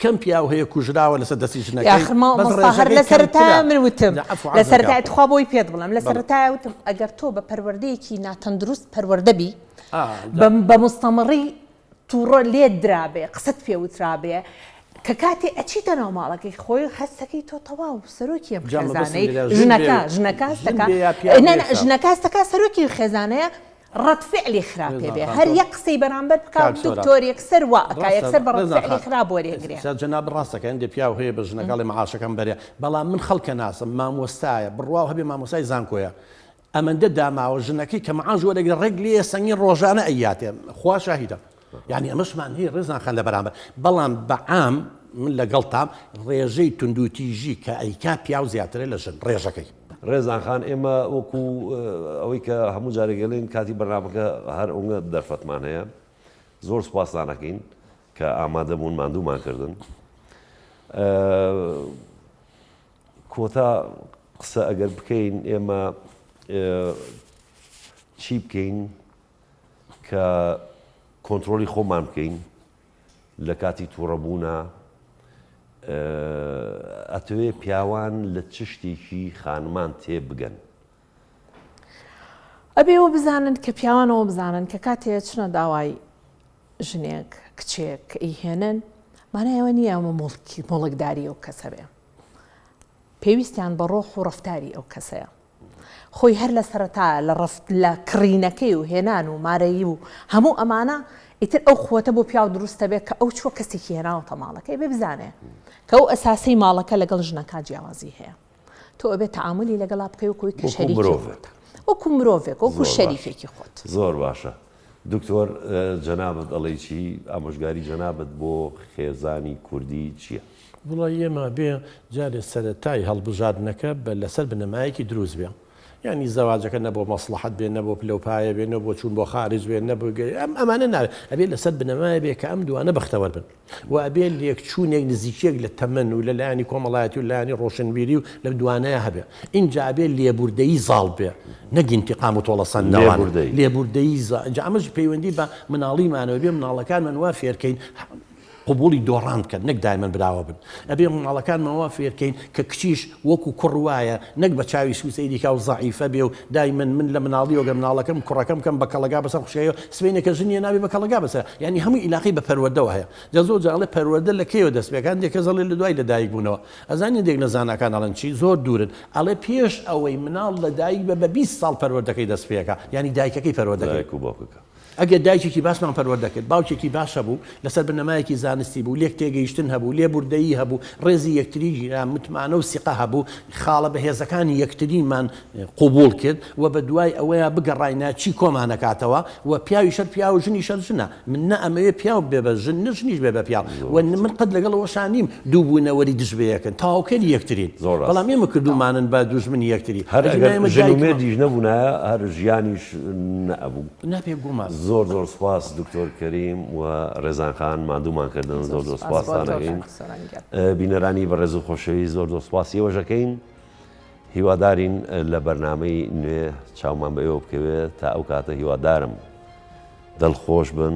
کەم پیاو هەیە کوژراوە لەسەر دەستی ژنەکەی یاخر بەس مامۆستا هەر ڕێژەکەی لە سەرەتایە کەمترە من وتم جا عەفو لە عەرزم کە سەرەتای تخوا بۆی پێت بڵێم لە بەڵێ سەرەتایە وتم ئەگەر تۆ بە پەروەردەیەکی ناتەندروست پەروەردە بی ئا جا بە بە مستەمڕی توڕە لێت درابێ قسەت پێ وترابێ کە کاتێ ئەچیتە ناو ماڵەکەی خۆی هەستەکەی تۆ تەواو سەرۆکی ئەم جا مەبەستم خێزانەی لێرە ژن بێ ژنەکە و ژنەکە ژن هەستەکا بێ یا پیاو نا بێ نا کە ژنەکە هەستەکا سەرۆکی خێزانەیە ڕەد فعلی خراپێ ڕێزان بێ خان هەر تۆ یەک قسەی بەرامبەر بکا کاک سۆران دکتۆر یەکسەر وا ئەکا ڕاستە یەکسەر بە ڕەد ڕێزان فعلی خان خراپ وەرێگرێ. ئێستا جەنابت ڕاست دەکەی هەندێ پیاو هەیە بە ژنەکە ئەڵێ معاشەکەم بەرێ بەڵام من خەڵکە ناسم مامۆستایە بڕواو هەبێ مامۆستای زانکۆیە ئەمەندە داماوە ژنەکەی کە معاش وەرەگرێ ڕێک لێیە سەنگین ڕۆژانە ئەیاتێ خوا شاهیدە یعنی ئەمەشمان هەیە ڕێزان خان لە بەرامبەر بەڵام بە عام من لەگەڵتام ڕێژەی توندوتیژی کە ئەیکا پیاو زیاترە لە ژن ڕێژەکەی. ڕێزان خان ئێمە وەکو ئەوەی کە هەموو جارێک ئەڵێین کاتی بەرنامەکە هەر ئەونگە دەرفەتمان هەیە زۆر سوپاستان ئەکەین کە ئامادە بوون ماندوومان کردن کۆتا قسە ئەگەر بکەین ئێمە چی بکەین کە کۆنترۆڵی خۆمان بکەین لە کاتی تووڕەبوونا ئەتەوێ پیاوان لە چ شتێکی خانمان تێ بگەن؟ ئەبێ ئەوە بزانن کە پیاوان ئەوە بزانن کە کاتێ ئەچنە داوای ژنێک، کچێک کە ئەیهێنن مانای ئەوە نییە ئەمە موڵکی موڵکداری ئەو کەسە بێ. پێویستیان بە ڕۆح و ڕەفتاری ئەو کەسەیە. خۆی هەر لە سەرەتا لە ڕەفت لە کڕینەکەی و هێنان و مارەیی و هەموو ئەمانە ئیتر ئەو قوتە بۆ پیاو دروست دەبێت کە ئەو چووە کەسێکی هێناوەتە ماڵەکەی بێ بزانێ کە ئەو ئەساسەی ماڵەکە لەگەڵ ژنەکە جیاوازی هەیە تۆ ئەبێ تەعامولی لەگەڵا بکەی وەکو ئەوەی کە وەکو شەریکی مرۆڤێک. خۆتە وەکو مرۆڤێک وەکو زۆر باشە شەریکێکی خۆت. زۆر باشە. دکتۆر جەنابت ئەڵێی چی؟ ئامۆژگاری جەنابت بۆ خێزانی کوردی چییە؟ وەڵا ئێمە بێ جارێ سەرەتای هەڵبژاردنەکە بە لەسەر بنەمایەکی دروست بێ یانی زەواجەکە نە بۆ مەسڵەحەت بێ نە بۆ پلە و پایە بێ نە بۆ چوون بۆ خارج بێ نە بۆ ئەم ئەمانە نابێ ئەبێ لەسەر بنەمایە بێ کە ئەم دوانە بەختەوەر بن و ئەبێ لێکچوونێک نزیکیەک لە تەمەن و لە لایەنی کۆمەڵایەتی و لایەنی ڕۆشنبیری و لەم دوانەیە هەبێ ئینجا ئەبێ لێبوردەیی زاڵ بێ نەک ئینتیقام و تۆڵەسەندنەوە لێبوردەیی. لێبوردەیی زا ئینجا ئەمەش پەیوەندی بە مناڵیمانەوە بێ مناڵەکانمان وا فێرکەین قبوڵی دۆڕان بکەن نەک دایمەن براوە بن ئەبێ مناڵەکانمان وا فێرکەین کە کچیش وەکو کوڕ وایە نەک بە چاوی سوو سەیری کا و زەعیفە بێ و دایمەن من لە مناڵیەوە گەر مناڵەکەم کوڕەکەم کەم بە کەڵەگا بەسەر خوشکەکەیەوە سبەینێ کە ژنیە نابێ بە کەڵەگا بەسەر یانی هەمووی ئیلاقەی بە پەروەردەوە هەیە جا زۆر جار ئەڵێ پەروەردە لە کەیەوە دەست پێکا هەندێک کەس ئەڵێ لە دوای لە دایک بوونەوە ئەزانی هەندێک لە زاناکان ئەڵێن چی زۆر دوورن ئەڵێ پێش ئەوەی مناڵ لە دایک بە بە 20 ساڵ پەروەردەکەی دەست پێکا یانی دایکەکەی پەروەردەکەی دایک و باوکەکە. ئەگەر دایکێکی باشمان پەروەردە کرد، باوکێکی باش هەبوو، لەسەر بنەمایەکی زانستی بوو، لێک تێگەیشتن هەبوو، لێبوردەیی هەبوو، ڕێزی یەکتری گیرا، متمانە و سیقە هەبوو، خاڵە بەهێزەکانی یەکتریمان قبوڵ کرد و بە دوای ئەوەیا بگەڕاینە چی کۆمان ئەکاتەوە و پیاویش هەر پیاو و ژنیش هەر ژنە. من نە ئەمەوێ پیاو ببێ بە ژن، نە ژنیش بێ بە پیاو و من قەت لەگەڵ ئەوەشا نیم دوو بوونەوەری دژ بە یەکن، تەواوکەری یەکترین. زۆر ڕاستە. بەڵام ئێمە کردوومانن بە دوژمنی یەکتری. هەر ئەگینا ئەگەر ئێمە ژن و دایکمان. مێردیش نەبوونایە هەر ژیانیش نەئەبوو. نا بێ گومان. زۆر زۆر سوپاس دکتۆر کەریم و ڕێزان خان ماندوومان کردن زۆر زۆر سوپاستان ئەکەین. بینەرانی بەڕێز و خۆشەویست زۆر زۆر سوپاسی ئێوەش ئەکەین. هیوادارین لە بەرنامەی نوێ چاومان بە ئێوە بکەوێت تا ئەو کاتە هیوادارم دڵخۆش بن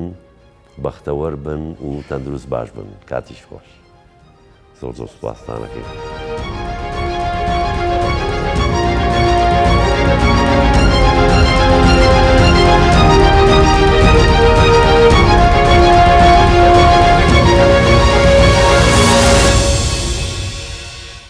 بەختەوەر بن و تەندروست باش بن کاتیش خۆش زۆر زۆر سوپاستان ئەکەین.